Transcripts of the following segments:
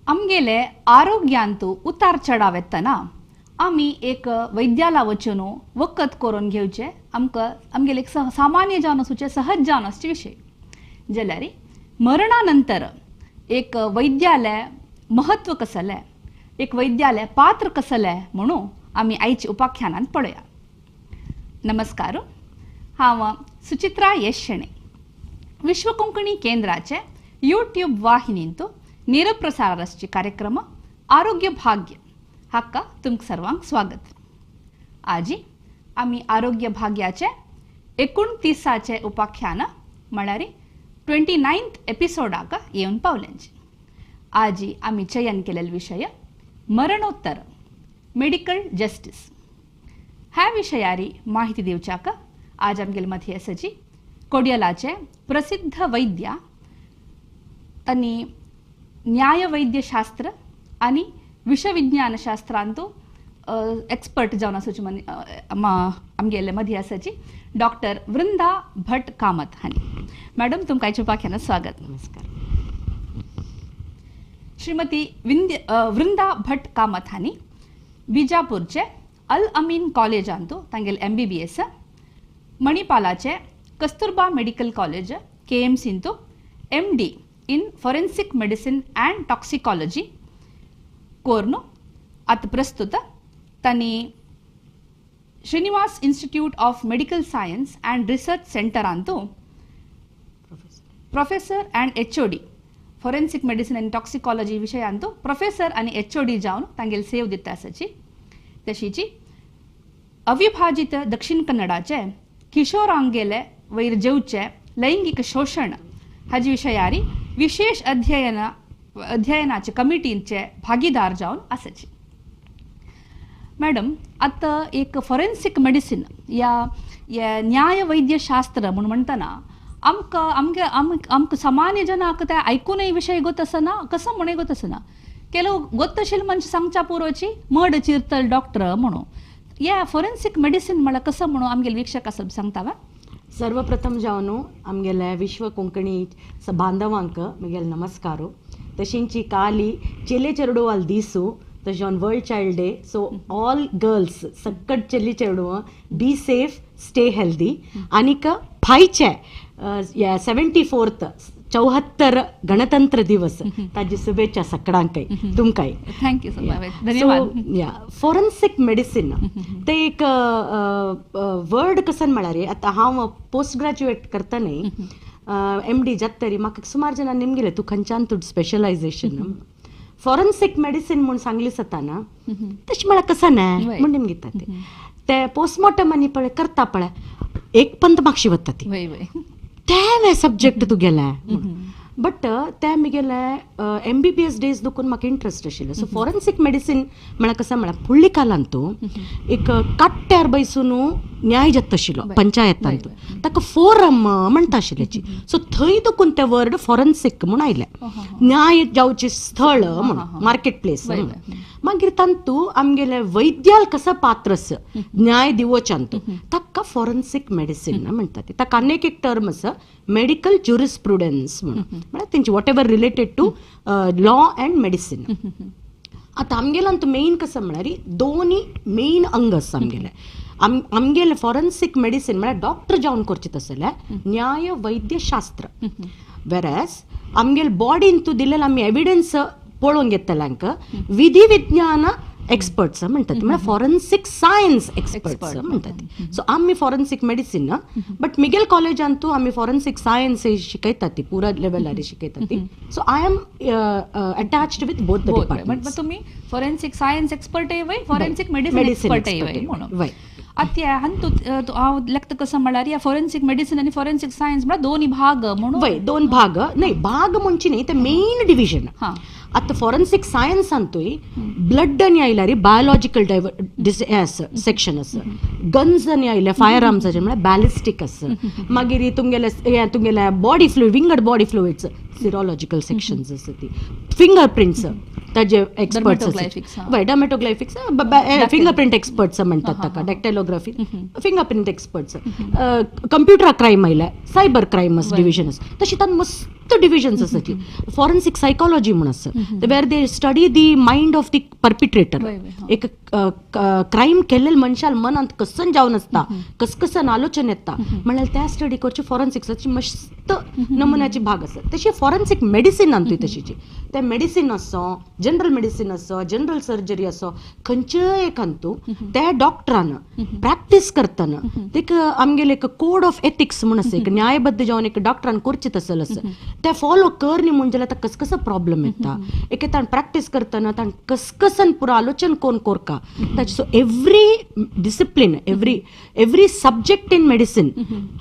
आमगेले आरोग्यांतु उतार चढाव येतना आमी एक वैद्याला वचून वखद करून घेवचे आमकां आमगेले एक सामान्य जावन आसूचे सहज जावन आसचे विशय. जाल्यार मरणा नंतर एक वैद्याले महत्व कसलें, एक वैद्याले पात्र कसलें म्हणून आमी आयच्या उपाख्यानांत पळोवया. नमस्कार, हांव सुचित्रा यश शेणै, विश्व कोंकणी केंद्राचे यूट्यूब वाहिनींत निरप्रसार आसचे कार्यक्रम आरोग्य भाग्य हाका तुमकां सर्वांक स्वागत. आजी आमी आरोग्य भाग्याचे 29 उपाख्यान म्हळ्यार 29th एपिसोडाक येवन पावल्यांचे. आजी आमी चयन केलेलो विशय मरणोत्तर मेडिकल जस्टीस. ह्या विशयारी माहिती दिवच्याक आज आमगेले मदीं आसाची कोडियलाचे प्रसिद्ध वैद्य आनी न्यायवैद्यशास्त्र आनी विषविज्ञानशास्त्रांतु एक्सपर्ट जावन आसूची आमगेले मदीं आसाची डॉक्टर वृंदा भट कामत हांणी. मॅडम, तुमकां आयच्या उपाख्यानात स्वागत. नमस्कार. श्रीमती वृंदा भट कामत हांणी बिजापूरचे अल अमीन कॉलेजांतु तांगेले MBBS, मणिपालाचे कस्तुरबा मेडिकल कॉलेज KMCंतु MD in forensic medicine and toxicology कोर्नु आतां प्रस्तुत तांणी Srinivas institute of medical science and research सेंटरांतु professor and HOD forensic medicine and toxicology विशयांतु professor आनी HOD जावन तांगेले सेव दिता आसाची. तशीची अविभाजित दक्षिण कन्नडाचे किशोरांगेले वयर जेवचे लैंगिक शोशण हाजे विशयारी विशेष अध्ययनाचे कमिटीचे भागीदार जावन आसाची. मॅडम, आतां एक फॉरेन्सिक मेडिसीन या न्यायवैद्यशास्त्र म्हूण म्हणटना आमकां आमगे आमकां सामान्य जनाक ते आयकूनय विशय गोत आसना, कसो म्हणूय गोत आसना. ಕೆಲವು ಗೊತ್ತशिल्ले मनशां सांगच्या पुरोची मड चिरतल डॉक्टर म्हणून या फॉरेन्सिक मेडिसीन म्हळ्यार कसो म्हणून आमगेले वीक्षक आसप सांगता वा? सर्वप्रथम जावन आमगेले विश्व कोंकणी बांधवांक म्हगेले नमस्कारो. तशेंची काली चेले चेडवाल दिसू तशें on world child day, so all girls सक्कट चेली चेडवां बी सेफ, स्टे हेल्दी. आनीक फायचे 74th 74 गणतंत्र दिवस ताजी शुभेच्छा सगळ्यांकय तुमकांय. Thank you so much, धन्यवाद. या फॉरेन्सिक मेडिसीन ते एक वर्ड कसन म्हळ्यार आतां हांव पोस्ट ग्रॅज्युएट करतना MD जाता तरी म्हाका सुमार जाणां निमगेले तूं खंयच्यान तूं स्पेशलायझेशन फॉरेन्सिक मेडिसीन म्हूण सांगली जाता ना, तशें म्हळ्यार कसं न्हय म्हूण निमगिता ते पोस्टमॉर्टम आनी पळय करता पळय एक पंत मागशी वता ती ते सब्जेक्ट तुगेले. बट ते म्हगेले MBBS days देखून म्हाका इंट्रस्ट आशिल्लो. सो फॉरेन्सिक मेडिसीन म्हळ्यार कसं म्हळ्यार फुडल्या कालांत एक काट्ट्यार बैसून न्याय जाता आशिल्लो पंचायतांत, ताका फोरम म्हणटा आशिल्ल्याची. सो थंय देखून ते वर्ड फॉरेन्सिक म्हूण आयले, न्याय जावचें स्थळ म्हूण, मार्केट प्लेस. मागीर तांतू आमगेले वैद्याल कसो पात्र आसा न्याय दिवोच्यांतू ताका फॉरेन्सिक मेडिसीन म्हणटा. ताका आनीक एक टर्म आसा मेडिकल ज्युरिस्प्रुडन्स म्हणून, म्हळ्यार तेंची whatever related to law and medicine. आतां आमगेल्यान मेन कसं म्हळ्यार दोनी मेन अंग आसा आमगेले. आमगेले फॉरेन्सिक मेडिसीन म्हळ्यार डॉक्टर जावन करचें तसलें न्याय वैद्यशास्त्र, वेरॅज आमगेले बॉडीन तूं दिलेलें आमी एविडन्स पळोवंक घेतल्यांक विधी विज्ञान एक्सपर्ट्स म्हणटात, म्हळ्यार फॉरेन्सिक सायन्स एक्सपर्ट्स म्हणटात. सो आमी फॉरेन्सिक मेडिसीन, बट मिगेल कॉलेजांतू आमी फॉरेन्सिक सायन्स शिकयतात ती पुरा लेवलार शिकयतात ती. So I am attached with both the department. तुमी फॉरेन्सिक सायन्स एक्सपर्टय वय, फॉरेन्सिक मेडिसीन एक्सपर्टय वय म्हणून. आतां हातूंत हांव लेखता कसं म्हळ्यार या फॉरेन्सिक मेडिसीन आनी फॉरेन्सिक सायन्स म्हळ्यार दोन भाग म्हणून. वय, दोन भाग न्हय, भाग म्हणची न्ही, ते मेन डिविजन. आतां फॉरेन्सिक सायन्सांतूय ब्लड आनी आयल्यार बायोलॉजिकल सेक्शन आसा, गन्स आनी आयल्या फायर आर्म्साचे म्हळ्यार बॅलिस्टीक आसा, मागीर तुमगेले हे तुमगेले बॉडी फ्लुइड, विंगड बॉडी फ्लुइड्स सिरोलॉजिकल सेक्शन्स आसा ती, फिंगर प्रिंट्स ताजे एक्सपर्ट्स Dermatoglyphics, आसा. वय, डर्मेटोग्लायफिक्स, फिंगर प्रिंट एक्सपर्ट्स म्हणटात ताका, dactylography, finger print experts. Computer crime आयले, सायबर क्रायम डिविजन आसा, तशी तांकां मस्त डिविजन्स आसाची. फॉरेन्सिक सायकोलॉजी म्हूण आसा, where they study the mind of the perpetrator. वय, वय, हा. एक क्रायम केल्ले मनशाल मनांत कसन जावन आसता, कसकसन आलोचन येता म्हणल्यार त्या स्टडी करची फॉरेन्सिक्साची मस्त नमुन्याची भाग आसा. तशी फॉरेन्सिक मेडिसिन आनी तशीची ते मेडिसिन असो, जनरल मेडिसिन असो, जनरल सर्जरी असो, खंयच्याय एक अंतू त्या डॉक्टरान प्रॅक्टीस करतना ते आमगेले एक कोड ऑफ एथिक्स म्हूण आसा, एक न्यायबद्ध जावन एक डॉक्टरान करचे तसं आसा, ते फॉलो कर न्ही म्हूण जाल्यार ताका कसो प्रॉब्लम येता. एक ताण प्रॅक्टीस करतना ताण कसकसन पुरो आलोचन कोण कोरका ताचे. So every discipline, every subject in medicine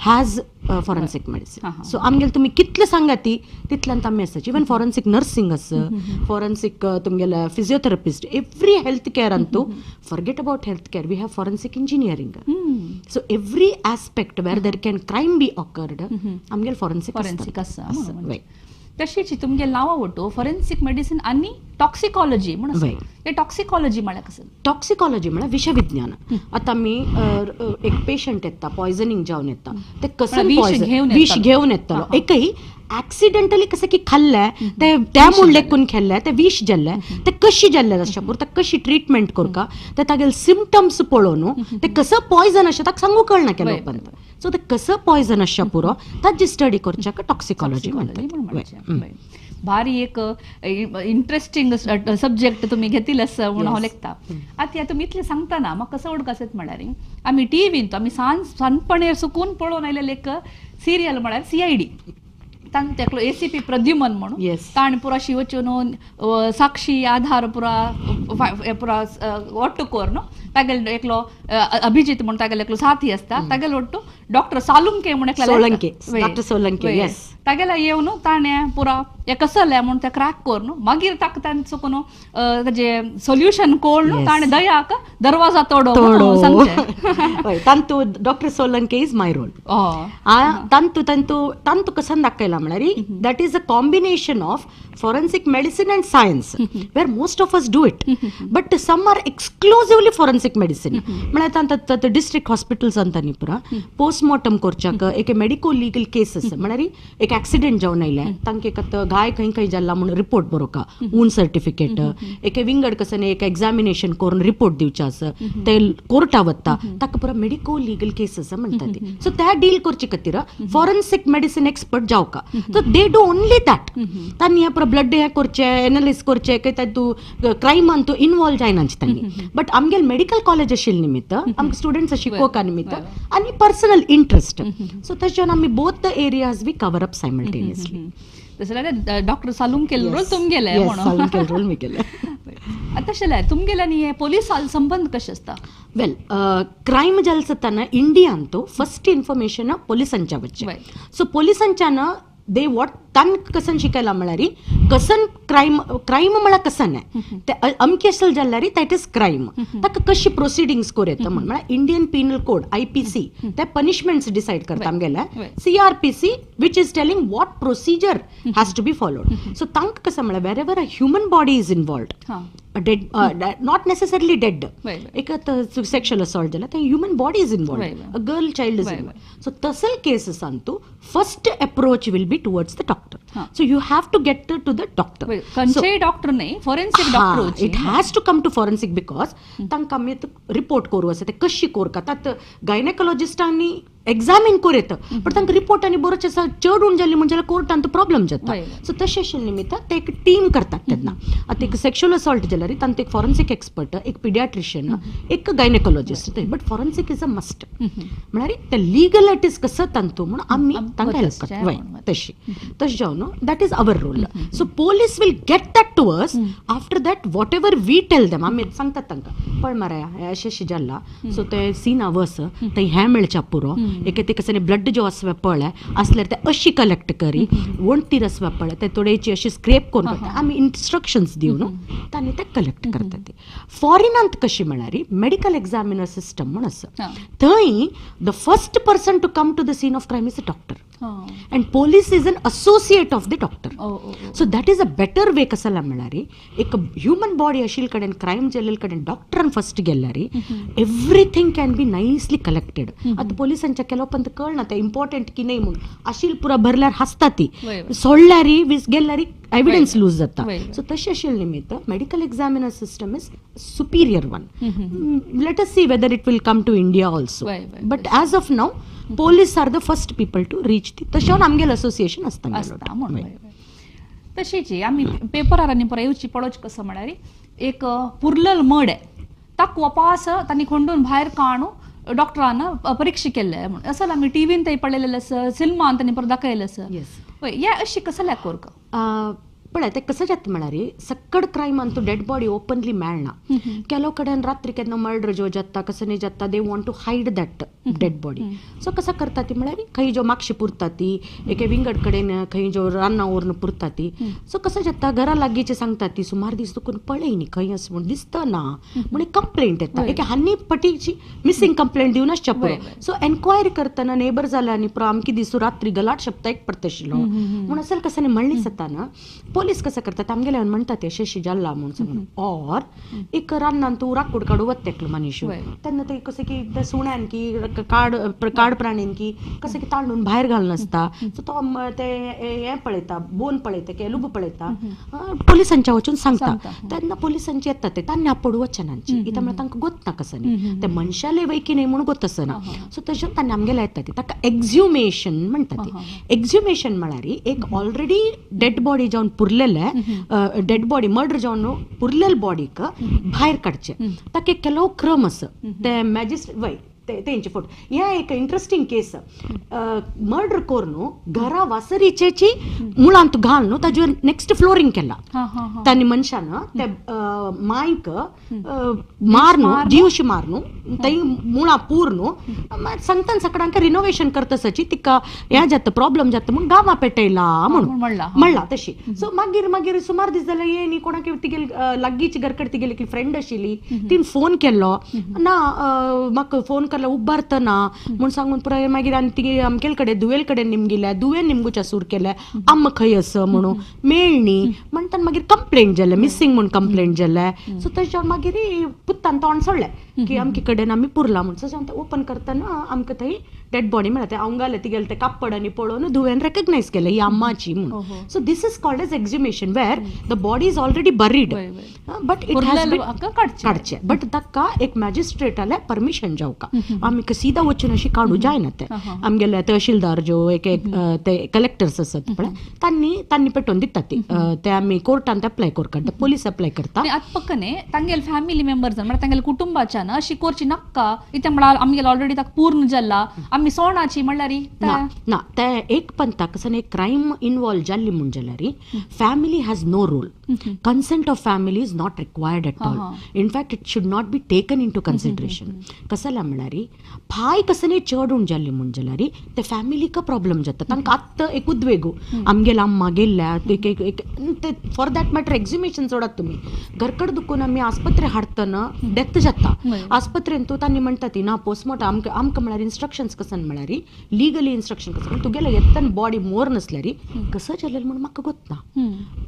has forensic medicine. So आमगेले तुमी कितले सांगा ती तितल्यान आमी आसाची. इवन फॉरेन्सिक नर्सिंग आसा, फॉरेन्सिक तुमगेले फिजियोथेरपिस्ट, एवरी हेल्थ केअरान तूं forget about health care, we have forensic engineering. So every aspect where there can crime be occurred, आमगेले फॉरेन्सिक फॉरेन्सिक आसा म्हणून. तशीच तुमगे नांवा वटू फॉरेन्सिक मेडिसिन आनी टॉक्सिकॉलॉजी म्हूण आसा. हे टॉक्सिकॉलॉजी म्हळ्यार कसं? टॉक्सिकॉलॉजी म्हळ्यार विषविज्ञान. आतां आमी एक पेशंट येता, पॉयझनिंग जावन येता, ते कसं विष घेवन विष घेवन येतलो, एकही ऍक्सिडेंटली कसं की खाल्लें ते त्या म्हूण लेखून खाल्लें, ते विष जाल्लें, ते कशी जाल्लें आसच्या पुरो, ताका कशी ट्रिटमेंट करका, ते तागेले सिमटम्स पळोवन ते कसं पॉयझन आसता ताका सांगू कळना केल्या उपरांत. सो ते कसं पॉयझन आसच्या पुरो ताजी स्टडी करच्याक टॉक्सिकॉलॉजी म्हणटात. भारी एक इंटरेस्टिंग सब्जेक्ट तुमी घेतील असं म्हणून हांव लेखता. आतां तुमी इतलें सांगतना म्हाका कसो उडकास येता म्हळ्यार आमी टिवीन आमी सान सानपणेर सुकून पळोवन आयलेलें एक सिरियल म्हळ्यार CID. तांकां एकलो ACP Pradyuman म्हणून ताणें पुरा अशी वचून साक्षी आधार पुरा पुरा ಒಟ್ಟು ಕೋರ್ನು तागेले एकलो अभिजित म्हणून तागेले एकलो साथी आसता, तागेले ಒಟ್ಟು डॉक्टर सालुंके म्हणून एकलो सोलंके, डॉक्टर सोलंके, येस, तागेला येवन ताणें पुरा हे कसलें म्हूण तें क्रॅक करून मागीर ताका ताणें चुकून ताजें सोल्युशन कळ्ळें, ताणें दयाक दरवाजा तोडो सांगचें. तांतू doctor Solanke is my role. तांतू तांतू तांतू कसन दाखयला म्हळ्यार that is a combination of forensic medicine and science, where most of us do it, but some are exclusively forensic medicine. म्हळ्यार तांकां डिस्ट्रिक्ट हॉस्पिटल्स अंता न्ही पुरा पोस्टमॉर्टम करच्याक एक मेडिको लिगल केसीस, म्हळ्यार एक एक्सिडेंट जावन आयलें तांकां एक घाय खंय खंय जाला म्हणून रिपोर्ट बरोवका, वूंड सर्टिफिकेट, एक विंगड कसन एक एग्जामिनेशन करून रिपोर्ट दिवचें आसा, ते कोर्टा वता, ताका पुरा मेडिको लिगल केसीस म्हणटा ती. सो त्या डील करचे खातीर फॉरेन्सिक मेडिसिन एक्सपर्ट जावका. So they do only that. तांणी हें पुरा ब्लड हें करचें, एनालिस करचें, काय तूं क्रायमान तूं इनवॉल्व जायना तांणी. बट आमगेले मेडिकल कॉलेज आशिल्ले निमित्त आमकां स्टुडंट्स शिकोवका निमित्त आनी पर्सनल इंट्रस्ट, सो तशें आमी both the areas we cover up simultaneously. तशें जाल्यार डॉक्टर सालुंकेल रोल तुमगेले म्हणून. सालुंकेल रोल मी केले. तशें जाल्यार तुमगेले आनी हे पोलिसां संबंद कशें आसता? वेल, क्रायम जालें जाताना इंडियान तो फर्स्ट इन्फॉर्मेशन पोलिसांच्या वचचें. सो पोलिसांच्यान they what तांकां कसन शिकयला म्हळ्यार कसन क्रायम, क्रायम म्हळ्यार कसन आहे ते अमके असल जाल्यार that is crime, ताका कशी प्रोसिडिंग्स करूं येता म्हण. म्हळ्यार इंडियन पिनल कोड IPC ते पनिशमेंट्स डिसायड करता आमगेले, CrPC which is telling what procedure has to be followed. So तांकां कसं म्हळ्यार wherever a human body is involved, dead, not necessarily dead, एक सेक्शुअल असॉल्ट जाल्यार ते human body is involved, a girl child is involved. So तसल cases Antu first approach will be towards the doctor. So you have to get to the doctor. खंयचेय doctor न्ही, forensic doctor. It has to come to forensic because तांकां आमी report करूं आसा ते कशी कोरका, तात गायनेकोलॉजिस्टांनी एग्जामीन करूं येता, बट तांकां रिपोर्ट आनी बरोच आसा चड उण जाली म्हणजे कोर्टान तो प्रॉब्लम जाता. सो तशें आशिल्ले निमित्त ते एक टीम करतात तेन्ना. आतां एक सेक्शुअल असॉल्ट जाल्यार तांकां एक फॉरेन्सिक एक्सपर्ट, एक पिडियाट्रिशियन, एक gynaecologist, but forensic is a must. म्हळ्यार ते लिगल it is कसं तांतू म्हणून आमी तांकां हेल्प करता. वय, तशी तशें जावन that is our role. So police will get that to us. After that whatever we tell them, आमी सांगतात तांकां पळ माराया हें अशें अशें जालां, सो तें सीन आवस तें हें मेळच्या पुरो, एक ते कसं ब्लड जो आसवे पळय आसल्यार ते अशी कलेक्ट करी, वणटीर आसवे पळय ते थोडेची अशी स्क्रेप करून करता, आमी इन्स्ट्रक्शन्स दिवन तांणी ते कलेक्ट करता. ते फॉरेनांत कशी म्हळ्यार मेडिकल एग्जामिनर सिस्टम म्हूण आसा, थंय the first person to come to the scene of crime is a doctor. And police is an associate of the doctor. So that is a better way. कसला म्हळ्यार एक ह्युमन बॉडी आशिल्ले कडेन crime जाल्ले कडेन डॉक्टरान फस्ट गेल्यार everything can be nicely collected. आतां पोलिसांच्या केलो पण कळना तें इम्पॉर्टंट की न्हय म्हणून आशिल पुरा भरल्यार हासता ती, सोडल्यार गेल्यार एविडन्स लूज जाता. सो तशें आशिल्ले निमित्त medical examiner system is superior one. Let us see whether it will come to India also, but as of now police are the first people to reach ती. तशें आमगेलें असोसिएशन आसता म्हणून. तशीच आमी पेपरार आनी परत येवची पळोवची कसं म्हळ्यार एक पुर्लल मड ताका वापास तांणी खोंडून भायर काणू डॉक्टरान परीक्षा केल्ले म्हणून असल आमी टिवीन थंय पळयलेलें आसा, सिनेमान तांणी परत दाखयलें आसा. हय, हे अशी कसल्या कोरका पळय ते कसं जाता म्हळ्यार सक्कड क्रायमान तूं डेड बॉडी ओपनली मेळना. ಕೆಲವು कडेन रात्री केन्ना मर्डर जो जाता कसं न्ही जाता, they want to hide that dead body. So कसं करता ती म्हळ्यार खंय जो मागशी पुरता ती एके विंगड कडेन खंय जो रान्ना व्हरून पुरता ती. सो कसं जाता घरा लागींचे सांगता ती सुमार दीस तुका पळय न्ही खंय आसा म्हूण दिसता ना म्हूण एक कंप्लेंट येता. एके हानी पटीची मिसींग कंप्लेंट दिवन आसच्या पुरो. सो एन्क्वायरी करतना नेबर जाल्या आनी पुरो आमकी दिसू रात्री गलाट शब्द एक पडटा आशिल्लो म्हूण असल कसं न्ही म्हणली जाता ना. पोलीस कसं करतात आमगेले म्हणटात ते अशें जाल्ला म्हूण सांगून. ऑर एक रान्नान तूं राकूड काडू वता एकलो मनीस तेन्ना ते कशें की ते सुण्यान की काड काड प्राणीन की कशें की तांडून भायर घालनासता. सो तो ते हें पळयता, बोन पळयता की एलुबो पळयता, पोलिसांच्या वचून सांगता. तेन्ना पोलिसांचे येता ते तांणी आपोडू वचनांची कित्याक म्हळ्यार तांकां गोत ना कसं न्ही, ते मनशाले वय की न्ही म्हूण गोत आसना. सो तशें तांणी आमगेले येता ते ताका एक्झ्युमेशन म्हणटा ते. एक्झ्युमेशन म्हळ्यार एक ऑलरेडी डेड बॉडी जावन पुरलेले डेड बॉडी मर्डर जावन पुरलेले बॉडीक भायर काडचे ताका एक ಕೆಲವು क्रम आसा ते मॅजिस्ट्रेट वय तेंचे फोटो. हे एक इंट्रस्टींग केस. मर्डर करून घरा वासरीचेची मुळांत घाल न्हू ताजेर नेक्स्ट फ्लोरींग केला तांणी मनशान ते मायक मार न्हू जीवशी मार न्हू थंय मुळां पूर न्हू सांगतान सकडांक रिनोवेशन करतसची तिका हें जाता प्रॉब्लम जाता म्हूण गांवां पेटयला म्हणून म्हणला तशी. सो मागीर मागीर सुमार दीस जाल्यार ये न्ही कोणाक तिगेली लागींची घरकडेन तिगेली की फ्रेंड आशिल्ली तिणें फोन केल्लो ना म्हाका फोन केलो उबारतना म्हूण सांगून पुराय मागीर आनी तिगे आमकेल कडेन दुवेल कडेन निमगिल्या, दुवेन निमगुच्या सूर केल्या आम्मा खंय आसा म्हणून मेळणी म्हणटान मागीर कंप्लेंट जालें मिसींग म्हूण कंप्लेंट जालें. सो तशें मागीर पुत्तान तोंड सोडलें की आमचे कडेन आमी पुरला म्हूण. सो ओपन करतना आमकां थंय डेड बॉडी मेळटा. हांगाले तिगेले ते कापड आनी पळोवन धुवेन रेकग्नायज केलें ही अम्माची म्हूण. So this is called as exhumation where the body is already buried but it has been काडचें. बट ताका एक मॅजिस्ट्रेटाले परमिशन जावका आमी सीधा वचून अशी काडू जायना ते आमगेले तहसीलदार ज्यो एक एक ते कलेक्टर्स आसात पळय तांणी तांणी पेटोवन दितात ती ते आमी कोर्टान अप्लाय करता, पोलीस अप्लाय करता. आतां पक्क न्ही तांगेले फॅमिली मेंबर्स म्हळ्यार तांगेले कुटुंबाच्यान अशी करची नाका इत्याक म्हळ्यार आमगेले ऑलरेडी ताका पूर्ण जाला आमी सोणाची म्हणल्यार ना ना ते एक पंता कसं एक क्रायम इनवॉल्व जाल्ली म्हूण जाल्यार family has no role. Consent of family is not required at all. In fact it should not be taken into consideration. कसला म्हळ्यार फाय कसं चड जाल्ली म्हूण जाल्यार ते फॅमिलीक प्रॉब्लम जाता. तांकां आत्तां एक उद्वेगू आमगेले अम्मा गेल्ल्या एक फॉर that matter एक्झिमेशन सोडात तुमी घरकड दुखून आमी आस्पत्रे हाडटना डेथ जाता. आस्पत्रेन तूं तांणी म्हणटा ती ना पोस्टमॉर्टम आमकां आमकां म्हळ्यार इन्स्ट्रक्शन्स कसं म्हळ्यार लिगली इन्स्ट्रक्शन कसं तुगेले येतन बॉडी मोर नसल्यार कसं जालें म्हूण म्हाका गोत ना.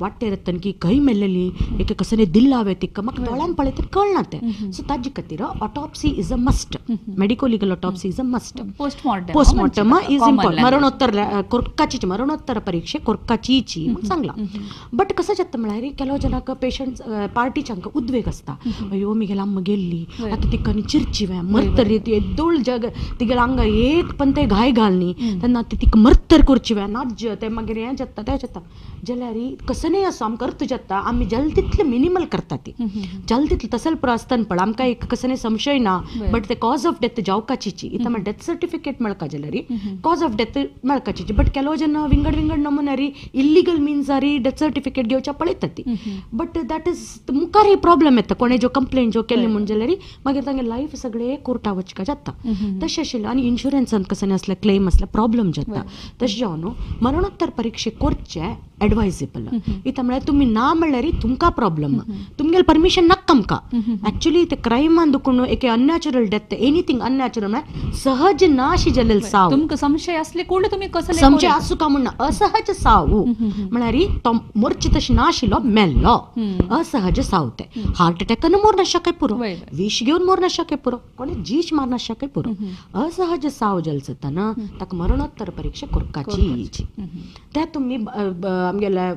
वाटेर येतन की खंय मेल्लेली एक कसं दिल्ला तिका म्हाका दोळ्यान पळयत कळना तें. सो ताजे खातीर autopsy is a must. Medico legal autopsy is a must. Postmortem is important. मरणोत्तर कोर्काची मरणोत्तर परीक्षे कोर्काचीची म्हूण सांगला. बट कसं जाता म्हळ्यार ಕೆಲವು ಜನಕ್ಕೆ पेशंट्स पार्टीच्यांक उद्वेग आसता अयो मिगेले अम्मा गेल्ली आतां तिका न्ही चिरचिवे मरतरी ती येदोळ जग तिगेले आंगा एक पण ते घाय घालनी तेन्ना ती तिका मरतर करची नाज्य ते मागीर हें जाता तें जाता जाल्यार कसं न्ही असो आमकां अर्थ जाता आमी जाल तितलें मिनिमल करता ती जाल तितलें तसल पुरो आसतना पळय आमकां एक कसं न्ही संशय ना बट ते कॉज ऑफ डेथ जावकाचीची इथं म्हळ्यार डेथ सर्टिफिकेट मेळका जाल्यार कॉज ऑफ डेथ मेळकाचीची. बट ಕೆಲವು जन विंगड विंगड नमुन्यारी इल्लिगल मिन्सारी डेथ सर्टिफिकेट घेवच्या पळयता ती. बट that is मुखार प्रॉब्लम येता कोणे ज्यो कंप्लेंट ज्यो केल्ली म्हूण जाल्यार मागीर तांगे लायफ सगळे कोर्टा वचका जाता. तशें आशिल्लें आनी इन्शुरन्सान कसं आसल्यार क्लेम आसल्यार प्रॉब्लम जाता. तशें जावन न्हू मरणोत्तर परिक्षे करचे एडवायजेबल. इता म्हळ्यार तुमी ना म्हणल्यार तुमकां प्रॉब्लम, तुमगेले परमिशन नाका आमकां. एक्चुअली ते क्रायमान दुखून एक अननॅचरल डेथ, एनीथिंग अननॅचरल म्हळ्यार सहज ना अशी जाल्लें साव. तुमकां संशय आसले कोण तुमी कसले संशय आसूं का म्हण ना, असहज साव म्हळ्यार तो मोरचे तशें ना आशिल्लो मेल्लो, असहज साव. ते हार्ट अटॅकान मोर नाशाकय पुरो, विश घेवन मोर नाशाकय पुरो, कोणे जीश मार नाशाकय पुरो. असहज साव जाल जाताना ताका मरणोत्तर परीक्षा करपाची. त्या तुमी आमगेल्या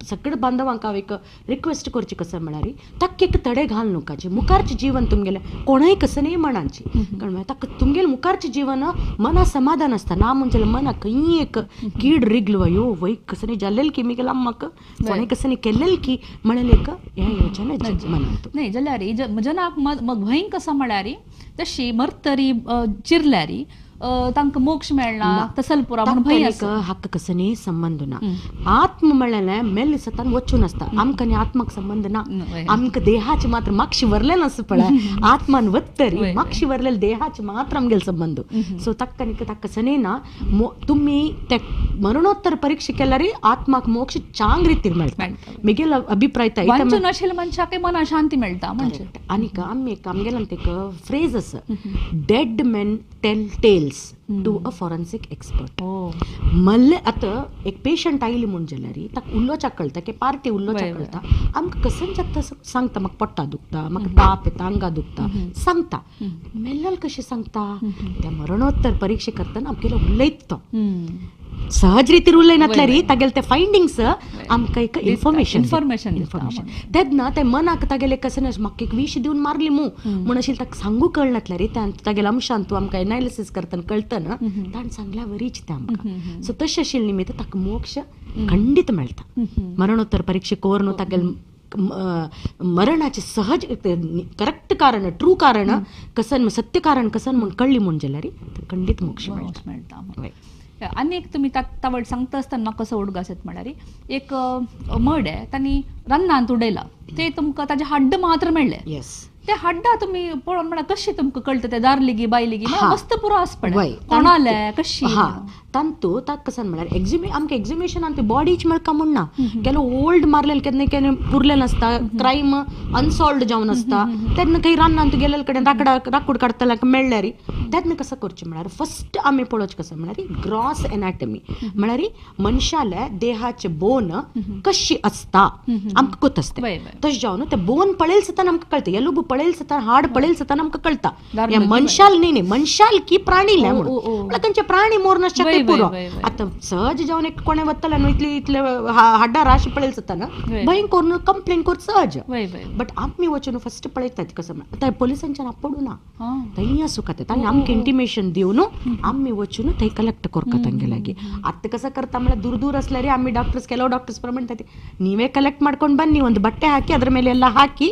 सगळे बांधवांक हांव एक रिक्वेस्ट करची कसं म्हळ्यार ताका एक तडे घाल नकाचे मुखारचें जीवन तुमगेलें कोणूय कसं म्हणांची, कारण ताका तुमगेलें मुखारचें जीवन मना समाधान आसता ना म्हणजे मना खंय एक कीड रिगलो अयो वय कसं जाल्लें की मिगेला म्हाका कोणें कसं केल्लें की म्हणलें एक हें योजना मनांत न्ही. जाल्यार जनाक भंय कसो म्हळ्यार तशी मरतरी चिरल्यार तांकां मोक्ष मेळना तसल पुरा म्हूण भंय आसा. हाका कसं संबंद ना. आत्म म्हणलें मेल्ले सतान वचून आसता, आमकां आनी आत्माक संबंद ना. आमकां देहाचे मात्र मागशी वरलें आसा पळय, आत्मान वत्तरी मागशी वरलेले देहाचे मात्र आमगेले संबंद. सो ताका आनी ताका कसं ना तुमी ते मरणोत्तर परीक्षा केल्यार आत्माक मोक्ष चांग रितीर मेळटा. मिगेल अभिप्राय वाचून आशिल्ल्या मनशाकय मना शांती मेळटा. म्हणजे आनीक आमी एक आमगेल्यान एक फ्रेज आसा, dead men tell tales to a forensic expert. मल्ले आतां एक पेशंट आयली म्हूण जाल्यार ताका उलोवच्याक कळटा की पार्टी उलोवच्याक कळटा, आमकां कसं जाता सांगता, म्हाका पोट्टा दुखता, म्हाका ताप येता, आंगा दुखता सांगता. मेल्ल्याल कशें सांगता? त्या मरणोत्तर परीक्षा करतना आमगेलो उलयता तो सहज रितीर उलयनातल्यार तागेले ते फायंडिंग्स आमकां एक इन्फॉर्मेशन इन्फॉर्मेशन तेन्ना ते मनाक तागेले कसं म्हाका एक विश दिवन मारली मू म्हूण अशें ताका सांगू कळनातल्यार तागेल्या अंशान तूं आमकां एनालिसीस करतना कळतना ताणें सांगल्या वरीच तें आमकां. सो तशें आशिल्लें निमित्त ताका मोक्ष खंडीत मेळटा. मरणोत्तर परीक्षा करून तागेले मरणाचे सहज करेक्ट कारण, ट्रू कारण कसन, सत्य कारण कसन म्हूण कळ्ळी म्हूण जाल्यार खंडीत मोक्ष मेळटा. आनी एक तुमी तावड सांगता आसतना म्हाका कसो उडगास येता म्हळ्यार एक मड आहे तांणी रान्नांत उडयला, ते तुमकां ताजें हाड्ड मात्र मेळ्ळें. येस, ते हाड्डा तुमी पळोवन म्हळ्यार कशें तुमकां कळटा ते दारलिगी बायलिगी मस्त पुरो आसा पळय कोणाले कशी. हा, तांतू ताका कसं म्हळ्यार आमकां एक्झिमेशनान ते बॉडीच मेळका म्हूण ना, केन्ना ओल्ड मारलेले केन्ना केन्ना पुरलें नासता, क्रायम अनसॉल्ड जावन आसता, तेन्ना खंय रान्नांत गेल्ले कडेन राकूड काडटल्याक मेळ्ळ्यार तेन्ना कसं करचें म्हळ्यार फस्ट आमी पळोवचें कसं म्हळ्यार ग्रॉस एनाटमी, म्हळ्यार मनशाले देहाचे बोन कशी आसता आमकां कोत आसता तशें जावन ते बोन पळयल सतान आमकां कळटा, एलुबू पळयल सतान, हाड पळयल सतान आमकां कळटा हे मनशाल न्ही न्ही मनशाल की प्राणी म्हणून, म्हळ्यार खंयचे प्राणी मोर नासच्या पुरो. आतां सहज जावन एक कोणें वतलें न्हू इतले इतले हाड्डां राशी पळयल सतान भंय करून कंप्लेन कर सहज, बट आमी वचून फस्ट पळयतात कसं म्हळ्यार आतां पोलिसांच्यान आपोडू ना, थंय आसूं खातें तांणी आमकां इंटिमेशन दिवन आमी वचून थंय कलेक्ट करता तांगे लागीं. आतां कसं करता म्हळ्यार दूर दूर असल्यार आमी डॉक्टर्स ಕೆಲವು ಡಾಕ್ಟರ್ಸ್ म्हणतात ನೀವೇ ಕಲೆಕ್ಟ್ ಮಾಡ್ಕೊಂಡು ಬನ್ನಿ, ಒಂದು ಬಟ್ಟೆ ಹಾಕಿ ಅದ್ರ ಮೇಲೆ ಎಲ್ಲ ಹಾಕಿ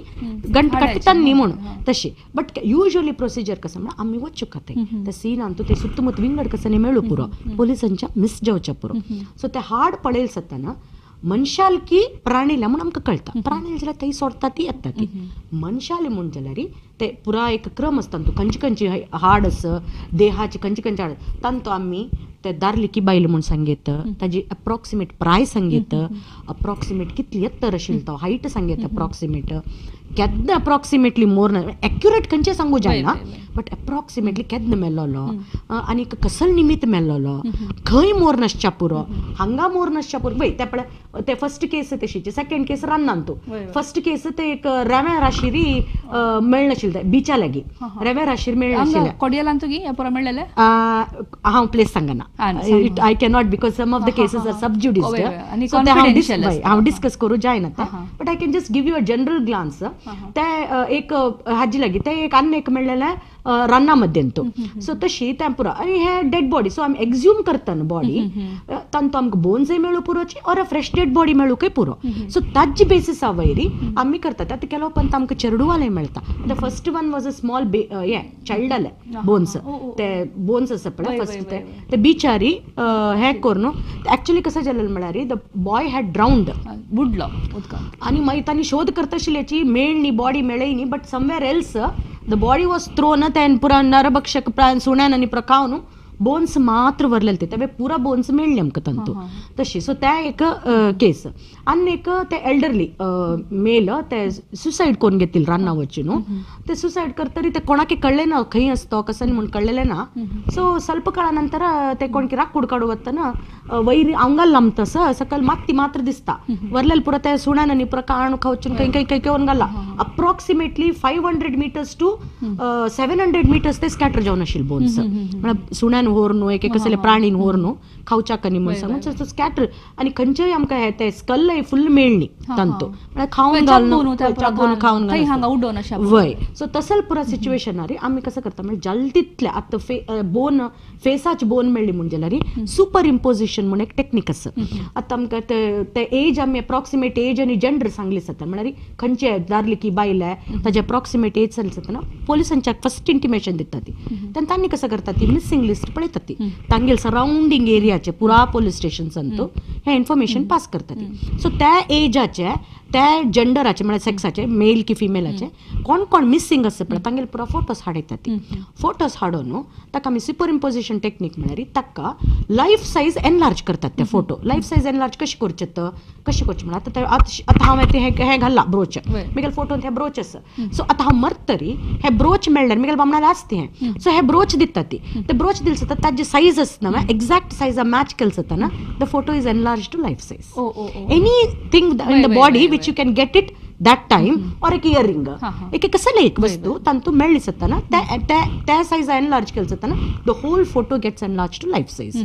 ಗಂಟು ಕಟ್ಟಿ ತನ್ನಿ म्हणून तशी. बट युज्वली प्रोसिजर कसं म्हळ्यार आमी वचूं खातें त्या सीनान ते सुत्तमुत विंगड कसं मेळू पुरो पोलिसांच्या मिस जावच्या पुरो. सो ते हाड पळयल सताना मनशाल की प्राणीला म्हूण आमकां कळटा, प्राणी जाल्यार थंय सोडटा ती येता ती, मनशाले म्हूण जाल्यार ते पुरा एक क्रम आसता तूं खंयची खंयची हाड आस देहाची खंयची खंयची हाड तांतू आमी ते दारली की बायल म्हूण सांगयत, ताजी अप्रॉक्सिमेट प्राय सांगयत, अप्रॉक्सिमेट कितली एत्तर आशिल्लो तो हायट सांगयत, अप्रॉक्सिमेट केन्ना अप्रॉक्सिमेटली मोर ना एक्युरेट खंयचें सांगू जायना बट अप्रॉक्सिमेटली केन्ना मेल्लोलो आनी कसल निमित्त मेल्लोलो, खंय मोर नासच्या पुरो, हांगा मोर नासच्या पुरो. पळय ते पळय ते फस्ट केस तशीची, सेकंड केस रान्नान तूं, फस्ट केस ते एक रेव्या राशिरी मेळनाशिल्लें बिचा लागीं रेव्या राशीर मेळनाशिल्लें. कोडियलान तुगी पुरो मेळ्ळेलें? हांव प्लेस सांगना, I cannot because some of the cases are sub judice, हांव डिस्कस करूं जायना तें, but I can just give you a general glance. ते एक हाजी लागीं ते एक आनी एक मेळ्ळेलें रान्ना मध्यंत. सो तशी तें पुरो आनी हे डेड बॉडी, सो आमी एक्ज्यूम करता न्हू बॉडी तांतू आमकां बोन्सय मेळूं पुरोची ऑर फ्रेश डेड बॉडी मेळूंकय पुरो. सो ताजी बेसिसा वयरी आमी करतात. आतां केलो पण आमकां चेरडुवालें मेळटा. आतां first one was a small हें चायल्डालें बोन्स, ते बोन्स आसा पळय फस्ट ते बिचारी हें करून एक्चुअली कसं जालें म्हळ्यार the boy had ड्रावंड, बुडलो उदकांत आनी मागीर तांणी शोध करता आशिल्ल्याची मेळनी body मेळयनी, but somewhere else the body was thrown तें पुरा नरभक्षक सुण्यान आनी पुरा खावन बोन्स मात्र वरलेले ते तेवे पुरा बोन्स मेळ्ळे आमकां तांतू तशी. सो त्या एक केस. आनी एक ते एल्डरली मेल ते सुसायड करून घेतील रान्ना वचून न्हू, ते सुसायड करतरी ते कोणाक कळ्ळे ना खंय आसतो कसं म्हूण कळ्ळेले ना. सो ಸ್ವಲ್ಪ काळा नंतर ते कोणकी राकूड काडू वतना वैर आंगाल लांबतस सकल माती मात्र दिसता वरलेले पुरा त्या सुण्यान पुरा काणू खावचून खंय खंय खंय घेवन घाला. अप्रॉक्सिमेटली 500 meters to 700 meters ते स्कॅटर जावन आशिल्ले बोन्स, म्हळ्यार सुण्यान व्हर न्हू एक कसले प्राणीन व्हर न्हू खावच्याक न्ही म्हूण सांगून स्कॅटर. आनी खंयचेय आमकां हे ते स्कल फुल मेळ्ळी तांतू, म्हळ्यार खावन घालून खावन घालून वय. सो तसल पुरा सिच्युएशन रे आमी कसं करता म्हणजे जल्दीतल्या आतां बोन फेसाची बोन मेळ्ळी म्हूण जाल्यार सुपर इम्पोजिशन म्हूण एक टेक्नीक आसा. आतां आमकां ते एज आमी अप्रॉक्सिमेट एज आनी जेंडर सांगली जाता, म्हळ्यार खंयचे दारली की बायल ताजे अप्रॉक्सिमेट एज सांगली जाता पोलिसांच्या फर्स्ट इंटिमेशन दिता ती. तेन्ना तांणी कसं करता ती मिसिंग लिस्ट पळयता ती तांगेल सरावंडींग एरियाचे पुरा पोलीस स्टेशन्सान तो हे इन्फॉर्मेशन पास करता ती. सो त्या एजाचे त्या जेंडराचे म्हळ्यार सेक्साचे मेल की फिमेलाचे कोण कोण मिसिंग आसा पळय तांगेले पुरा फोटोज हाडयता ती. फोटोज हाडून न्हू ताका आमी सुपर इम्पोजिशन टेक्नीक म्हळ्यार ताका लायफ सायज एनलार्ज करतात. ते फोटो लायफ सायज एनलार्ज कशें करचें तर कशें करचें म्हळ्यार आतां आतां हांवें तें हें घाल्लां ब्रोच, म्हगेले फोटोन हें ब्रोच आसा. सो आतां हांव मरतरी हें ब्रोच मेळ्ळ्यार म्हगेले बामणाले आसता हें. सो हें ब्रोच दिता ती, ते ब्रोच दिले जाता ताजे सायज आसना एग्जॅक्ट सायजा मॅच केले जाता the photo is enlarge to life size. Anything in the body which you can get it that time or एक इयरिंग एक कसले एक वस्तू तांतू मेळ्ळी जाता ना त्या सायज एनलार्ज केले जाता ना the whole photo gets enlarge to life size.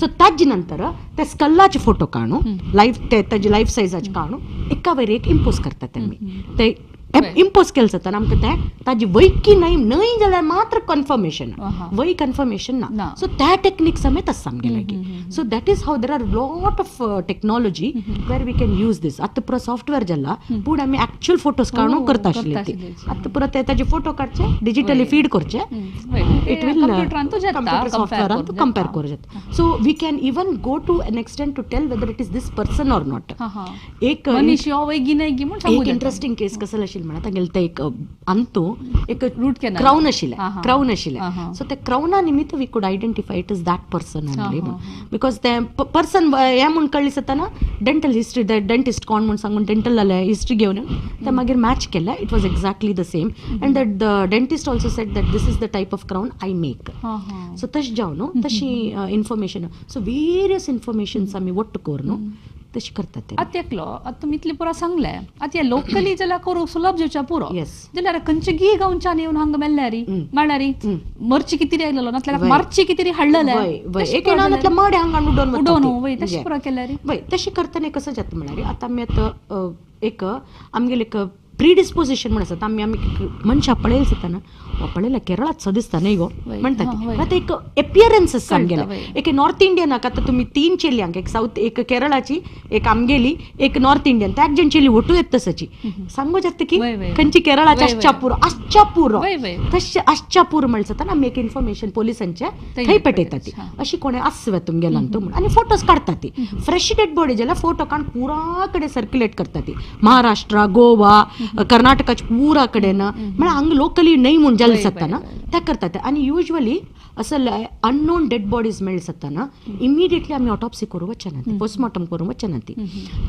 So ताजे नंतर त्या स्कल्लाचे फोटो काडू लायफ ताजे लायफ सायजाचे काडू एका वयर एक इम्पोज करतात आमी. ते इम्पोज केले जाता आमकां तें ताजी वय की न्हय न्हय जाल्यार मात्र कन्फर्मेशन वय कन्फर्मेशन ना. सो त्या टेक्नीक समेत आसा आमगे लागीं. So that is how there are lot of technology where we can use this. आतां पुरा सॉफ्टवेअर जाला पूण आमी एक्चुअल फोटोज काडून करता आशिल्ले ती. आतां पुरा ते ताजे फोटो काडचे डिजिटली फीड करचे it will computer सॉफ्टवेअरान कंपेर करूं जाता. So we can even go to an extent to tell whether it is this person or not. एक इंटरेस्टिंग केस कसं आशिल्लें म्हणल्यार तांगेले ते एक अंतू एक क्रावन आशिल्लें क्रावन आशिल्लें. सो ते क्रावना निमित्त we could identify it is that person only म्हूण, because ते पर्सन हें म्हूण कळ्ळी जाताना डेंटल हिस्ट्री डेंटिस्ट कोण म्हूण सांगून डेंटल हिस्ट्री घेवन ते मागीर मॅच केलें. It was exactly the same and that the dentist also said that this is the type of crown I make. So तशें जावन न्हू तशी इन्फॉर्मेशन सो वेरियस इन्फॉर्मेशन्स आमी वट्ट करून न्हू तशी करतात ते. आतां एकलो आतां तुमी इतलें पुरो सांगलें आतां हें लोकली जाल्यार करूंक सुलभ जावच्या पुरो, जाल्यार खंयचे गांवच्यान येवन हांगा मेल्ल्यारी मेळ्ळ्यारी मरची कितें आयलेलो नासल्यार मारची कितें हाडलेलें मडें हांगा उडोवन उडोवन वय तशें पुरो केल्यार वय. तशें करतना कसं जाता म्हळ्यार आतां आमी आतां एक आमगेलें एक प्रिडिस्पोजिशन म्हण आसा. आमी आमी मनशां पळयलें जाता हो पळयलें केरळात सो दिसता न्हय गो म्हणटा ती. आतां एक एपियरन्स आसता आमगेलें एक नॉर्थ इंडियनाक आतां तुमी 3 चेल्यांक एक सावथ एक केरळाची एक आमगेली एक नॉर्थ इंडियन त्या एक जण चेली वटू येता तसची सांगू जाता की खंयची केरळाची आसच्या पुरो आसच्या पुरो तशें आसच्या पुरो म्हणलें जाता आमी एक इन्फॉर्मेशन पोलिसांचे थंय पेटयता ती अशी कोणें आसवे तुमगेल्यान तूं म्हूण आनी फोटोज काडटा ती. फ्रेश डेड बॉडी जाल्यार फोटो काडून पुरा कडेन सर्क्युलेट करता ती महाराष्ट्र गोवा कर्नाटकाच्या पुरा कडेन म्हळ्यार हांगा लोकली न्हय म्हूण जालें जाता ना त्या करतात. आनी युजली असं अननोन डेड बॉडीज मेळ्ळे जाता इमिडिएटली आमी ऑटोप्सी करूं वचना ती पोस्टमॉर्टम करूं वचना ती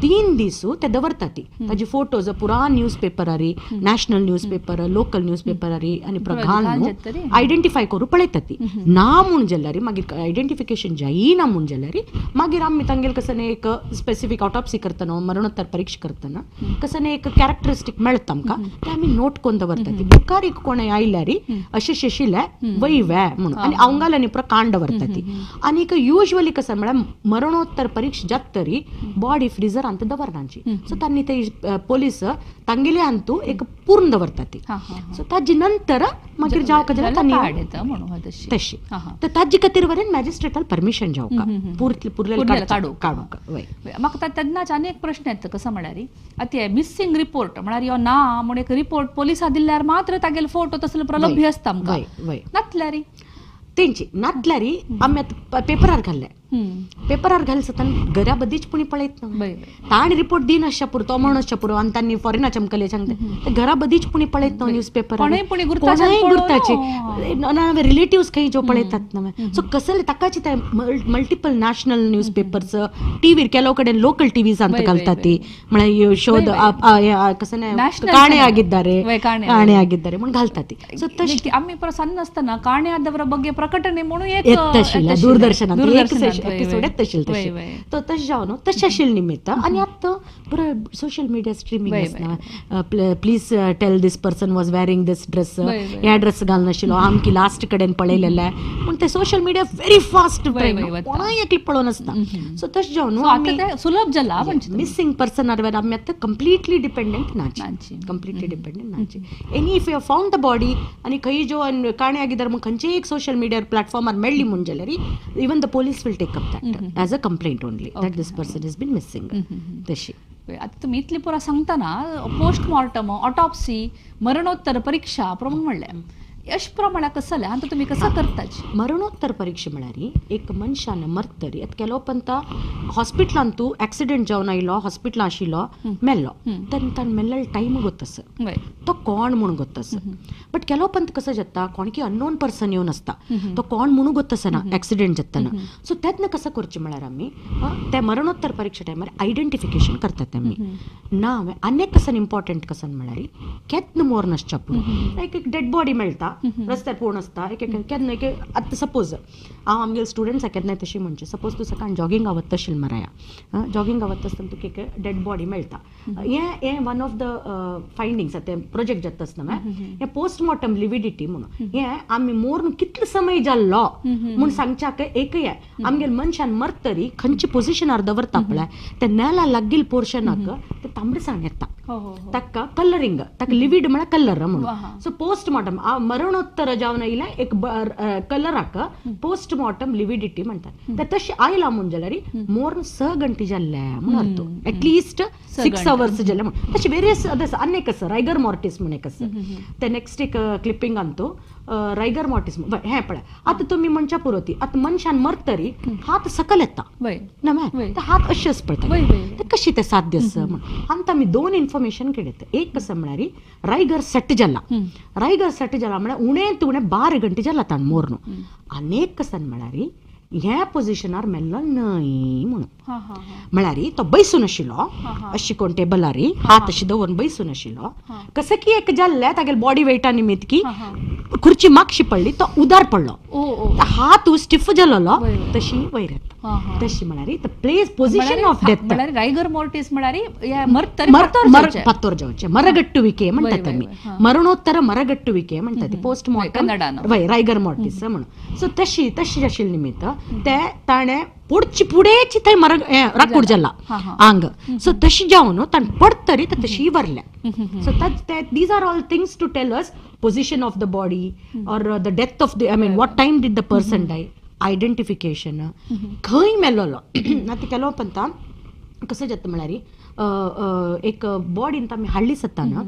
3 दीस ते दवरता ती ताजी फोटोज पुरा न्यूज पेपरारी national news paper local news पेपरारी आनी पुरा घालून आयडेंटिफाय करूं पळयता ती. ना म्हूण जाल्यार मागीर आयडेंटिफिकेशन जायना म्हूण जाल्यार मागीर आमी तांगेले कसं एक स्पेसिफीक ऑटोप्सी करतना मरणोत्तर परीक्षा करतना कसं एक कॅरेक्टरिस्टीक मेळटा आमकां ते आमी नोट करून दवरता ती. मुखार एक कोणें आयल्यार अशें शेशिल्लें वय वे म्हणून आनी अवंगाल्यानी पुरा कांड दवरता ती. आनी युजली कसं म्हळ्यार मरणोत्तर परीक्षा जात तरी बॉडी फ्रिजरांत दवरनाची. सो तांणी ते पोलीस तांगेले हातूंत एक पूर्ण दवरता ती. सो ताजे नंतर मागीर जावका जाल्यार तांणी तशी तर ताजे खातीर वरेन मॅजिस्ट्रेटाल परमिशन जावका पुरलें काडूंक. वय म्हाका तेन्नाच आनी एक प्रश्न येता कसो म्हळ्यार आतां मिसिंग रिपोर्ट म्हळ्यार यो ना म्हूण एक रिपोर्ट पोलिसा दिल्यार मात्र तागेले फोटो तसले प्रलभ्य आसता आमकां नातल्यार तेंची नातल्यार आमी आतां पेपरार घाल्ले पेपरार घाल सतान घरा बदीच पुणी पळयत ना ताण रिपोर्ट दिन आसच्या पुरो तो म्हण आसच्या पुरो आनी तांणी फॉरेनाच्या आमकां सांगता घरा बदीच पुणी पळयत ना न्यूज पेपर कोणूय गुर्ताचे ना रिलेटिव्स खंय ज्यो पळयतात ना. सो कसले ताकाची ते मल्टिपल नॅशनल न्यूज पेपर्स टीव्हीर ಕೆಲವು ಕಡೆ ಲೋಕಲ್ ಟಿವಿಸ್ ಅಂತ घालतात ती म्हळ्यार शोध कसं ಕಾಣೆ ಆಗಿದ್ದಾರೆ ಕಾಣೆ ಆಗಿದ್ದಾರೆ म्हणून घालतात ती. सो तशी आम्ही सन्न असताना ಕಾಣೆ ಆದವರ ಬಗ್ಗೆ ಪ್ರಕಟಣೆ म्हणून येतशिल्लें दूरदर्शनात एपिसोड येतशिल्लें तशें तो तशें जावन तशें आशिल्लें निमित्त. आनी आतां पुराय सोशल मिडिया स्ट्रिमींग आसना please tell this person was wearing this dress ह्या ड्रेस घालनाशिल्लो आमकी लास्ट कडेन पळयलेलें म्हूण ते सोशल मिडिया व्हेरी फास्ट कोणाय एकली पळोवन आसता. सो तशें जावन आतां सुलभ जाला मिसिंग पर्सन आर आमी आतां कंप्लिटली डिपेंडंट नाची कंप्लिटली डिपेंडंट नाची. Any if you found the body आनी खंय जो काणे ಆಗಿದ್ದಾರೆ मग खंयचे एक सोशल मीडिया प्लॅटफॉर्मार मेळ्ळी म्हूण जाल्यार even the police will take up that as a complaint only that this person is been missing. तशी आतां तुमी इतली पुरा सांगतना पोस्टमॉर्टम ऑटॉप्सी मरणोत्तर परीक्षा प्रमाण म्हणलें अशें प्रमाणे कसं जालें आतां तुमी कसं करताची? मरणोत्तर परीक्षा म्हळ्यार एक मनशान मरतरी आतां केलो पंता हॉस्पिटलान तूं एक्सिडेंट जावन आयलो हॉस्पिटलान आशिल्लो मेल्लो तेन्ना ताणें मेल्लो टायम गोत्त तो कोण म्हूण गोत्त आसा. बट केलो पंत कसं जाता कोण की अननोन पर्सन येवन आसता तो कोण म्हणून गोत्त आसना एक्सिडेंट जातना. सो तेन्ना कसं करचें म्हळ्यार आमी त्या मरणोत्तर परीक्षा टायमार आयडेंटिफिकेशन करतात आमी ना. आनी कसं इम्पॉर्टंट कसं म्हळ्यार केन्ना मोर नासच्या पूण एक एक डेड बॉडी मेळटा रस्त्यार पळोवन आसता एक एक केन्ना एक आतां सपोज हांव आमगेले स्टुडंट्साक केन्नाय तशें म्हणचें सपोज तूं सकाळीं जॉगिंगा वता आशिल्लें मराया जॉगिंगा वता आसतना तुका एक डेड बॉडी मेळटा हें हें वन ऑफ the findings आतां प्रोजेक्ट जाता आसतना हें पोस्टमॉर्टम लिविडिटी म्हणून हें आमी मोरून कितलो समय जाल्लो म्हूण सांगच्याक एकय आमगेले मनशान मरतरी खंयच्या पोजिशनार दवरता पळय ते नेला लागील पोर्शनाक ते तांबडसाण येता ताका कलरिंग ताका लिवीड म्हळ्यार कलर म्हणून. सो पोस्टमॉर्टम मरणोत्तर जावन आयिल्लें एक कलराक पोस्टमॉर्टम लिविडिटी म्हणटात. ते तशें आयला म्हूण जाल्यार मोर 6 घंटे जाल्ले म्हूण अर्थ एटलिस्ट 6 अवर्स जाल्ले म्हूण. तशें वेरियस अदर्स आनी एक आसा रायगर मॉर्टिस म्हूण एक आसा ते नेक्स्ट एक क्लिपींग अंतू रायगर मॉर्टिस हें पळय आतां तुमी म्हणच्या पुरो ती आतां मनशान मरतरी हात सकल येता ना हात अशेंच पळयता ते कशी ते साध्य आसा म्हूण. आनी आमी 2 इन्फॉर्मेशन केलें एक कसं म्हळ्यार रायगर सेट जाला रायगर सेट जाला म्हळ्यार उणें उणें 12 घंटे जाला ताण मोर न्हू. आनी एक कसं म्हळ्यार ह्या पोजिशनार मेल्लो न्हय म्हणून म्हळ्यार तो बैसून आशिल्लो अशी कोण टेबलारी हात अशी दवरून बैसून आशिल्लो कसं की एक जाल्लें तागेले बॉडी वेटा निमित्त की खुर्ची मागशी पडली तो उदार पडलो हात स्टिफ जाल्लो तशी वयर येता तशी म्हळ्यार the place position of death rigor mortis म्हळ्यार पातोर जावचें मरगट्टुविके म्हणटात आमी मरणोत्तर मरगट्टुविके म्हणटात पोस्टमॉर्टम वय रायगर मॉर्टिस म्हणून. सो तशी तशी आशिल्ले निमित्त ते ताणें पुढची पुढेची थंय मरग राकूड जाला आंग सो तशी जावन ताणें पडतरी तशी वरल्या. So that these are all things to tell us position of the body or the death of the I mean what time did the person die identification खंय मेल्लो. आतां केलो पंता कसं जाता म्हळ्यार एक बॉडीन आमी हाडली सताना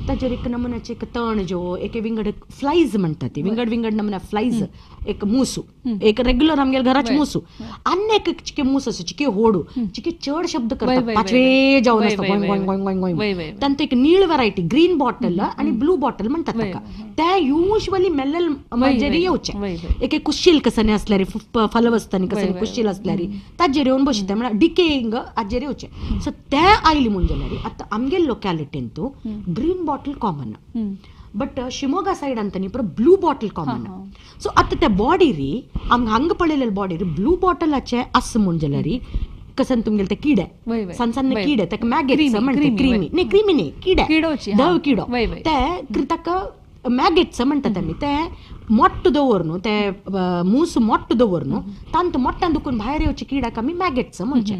ताजेर एक नमुन्याचे एक तण ज्यो एक विंगड फ्लायज म्हणटा ती विंगड विंगड नमुन्या फ्लायज एक मुसू एक रेग्युलर आमगेले घराचे मुसू आनी एक चिके मूस आसा चिके होडू चिके चड शब्द करता पाचवे जावन आसता गोंय गोंय गोंय गोंय गोंय तांतूं एक नीळ व्हरायटी ग्रीन बॉटल आनी ब्लू बॉटल म्हणटात ताका ते युजली मेल्लेल माजेर येवचे एक एक कुशील कसनी आसल्यार फलवस्तांनी कसनी कुशील आसल्यार ताजेर येवन बशिता म्हळ्यार डिकेइंग हाजेर येवचे. सो ते आयली म्हूण जाल्यार आतां आमगेले लोकेलिटीन तूं green bottle common but Shimoga side ಅಂತ न्ही ब्लू बॉटल कॉमन. सो आतां त्या बॉडीरी आमकां हांगा पळयलेले बॉडीर ब्लू बॉटलाचे आसा म्हूण जाल्यार कसन तुमगेले ते किडे सण सण किडे ताका मॅगेट्स म्हणटा क्रिमी न्ही क्रिमी न्ही किडे धव किडो ते ताका मॅगेट्स म्हणटात आमी ते मोट्ट दवर न्हू ते मूस मोट्ट दवर न्हू तांत मोट्यान दुखून भायर येवचे किड्याक आमी मॅगेट्स म्हणचे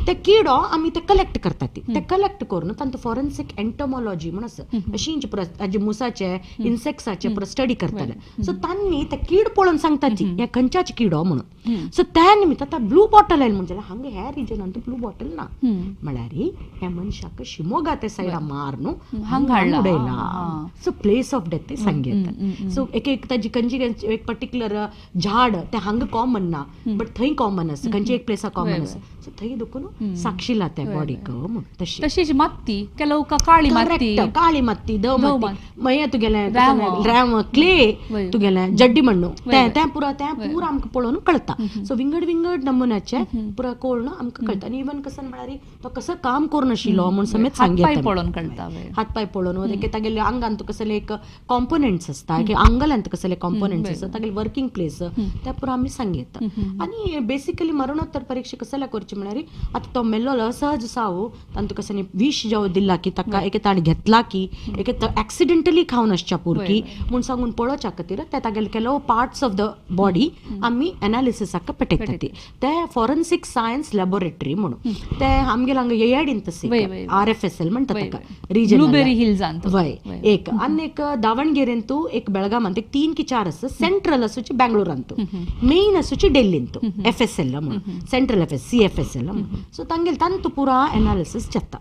ते किडो आमी ते कलेक्ट करतात ते कलेक्ट करून तांतूं फॉरेन्सीक एंटोमोलॉजी म्हूण आसा अशींच ताजे मुसाचे इन्सेक्ट्साचे पुरो स्टडी करताले. सो तांणी ते कीड पळोवन सांगता ती हे खंयच्याच किडो म्हणून. सो त्या निमित्त आतां ब्लू बॉटल आयलें म्हणजे हांगा ह्या रिजनान ब्लू बॉटल ना म्हळ्यार ह्या मनशाक शिमोगा ते सायडा मार न्हू हांगा उडयला. सो प्लेस ऑफ डेथ ते सांगता. सो एक एक ताजी खंयची एक पर्टिक्युलर झाड ते हांगा कॉमन ना बट थंय कॉमन आसा, खंयची एक प्लेसा कॉमन आसा, सो थंय देखून साक्षीला त्या बॉडीक म्हूण. तशी तशीच माती ಕೆಲವು काळी माती, काळी माती, धव माती, मागीर तुगेलें रॅम क्ले, तुगेलें जड्डी मण्णू, तें पुरा तें पुरा आमकां पळोवन कळटा. सो विंगड विंगड नमुन्याचे पुरा कळून आमकां कळटा. आनी इवन कसं म्हळ्यार तो कसो काम करून आशिल्लो म्हूण समेत सांगता, पळोवन कळटा, हात पांय पळोवन तागेले आंगान कसले एक कॉम्पोनंट्स आसता, की आंगलांत कसले कॉम्पोनंट्स आसता, तागेले वर्किंग प्लेस ते पुरा आमी सांगता. आनी बेसिकली मरणोत्तर परीक्षा कसल्या करची म्हळ्यार आतां तो मेल्लो असहज साव तांतू कसं विश जावं दिला की ताका एके ताणें घेतला की एके एक्सिडेंटली खावन आसच्या पुरकी म्हूण सांगून पळोवच्या खातीर ते तागेले ಕೆಲವು पार्ट्स ऑफ the body आमी एनालिसिसाक पेटयता. ते फॉरेन्सिक सायन्स लॅबोरेटरी म्हणून ते आमगेले हांगा येयाडीन तशें RFSL म्हणटा ताका, रिजनल वय एक, आनी एक दावणगेरेंतू, एक बेळगामांत, एक 3 की 4 आसा, सेंट्रल आसूची बेंगळुरांतू, मेन आसूची डेल्लींतू, FSL म्हणून, सेंट्रल CFSL म्हणून. सो तांगेले तांतू पुरा एनालिसीस जाता.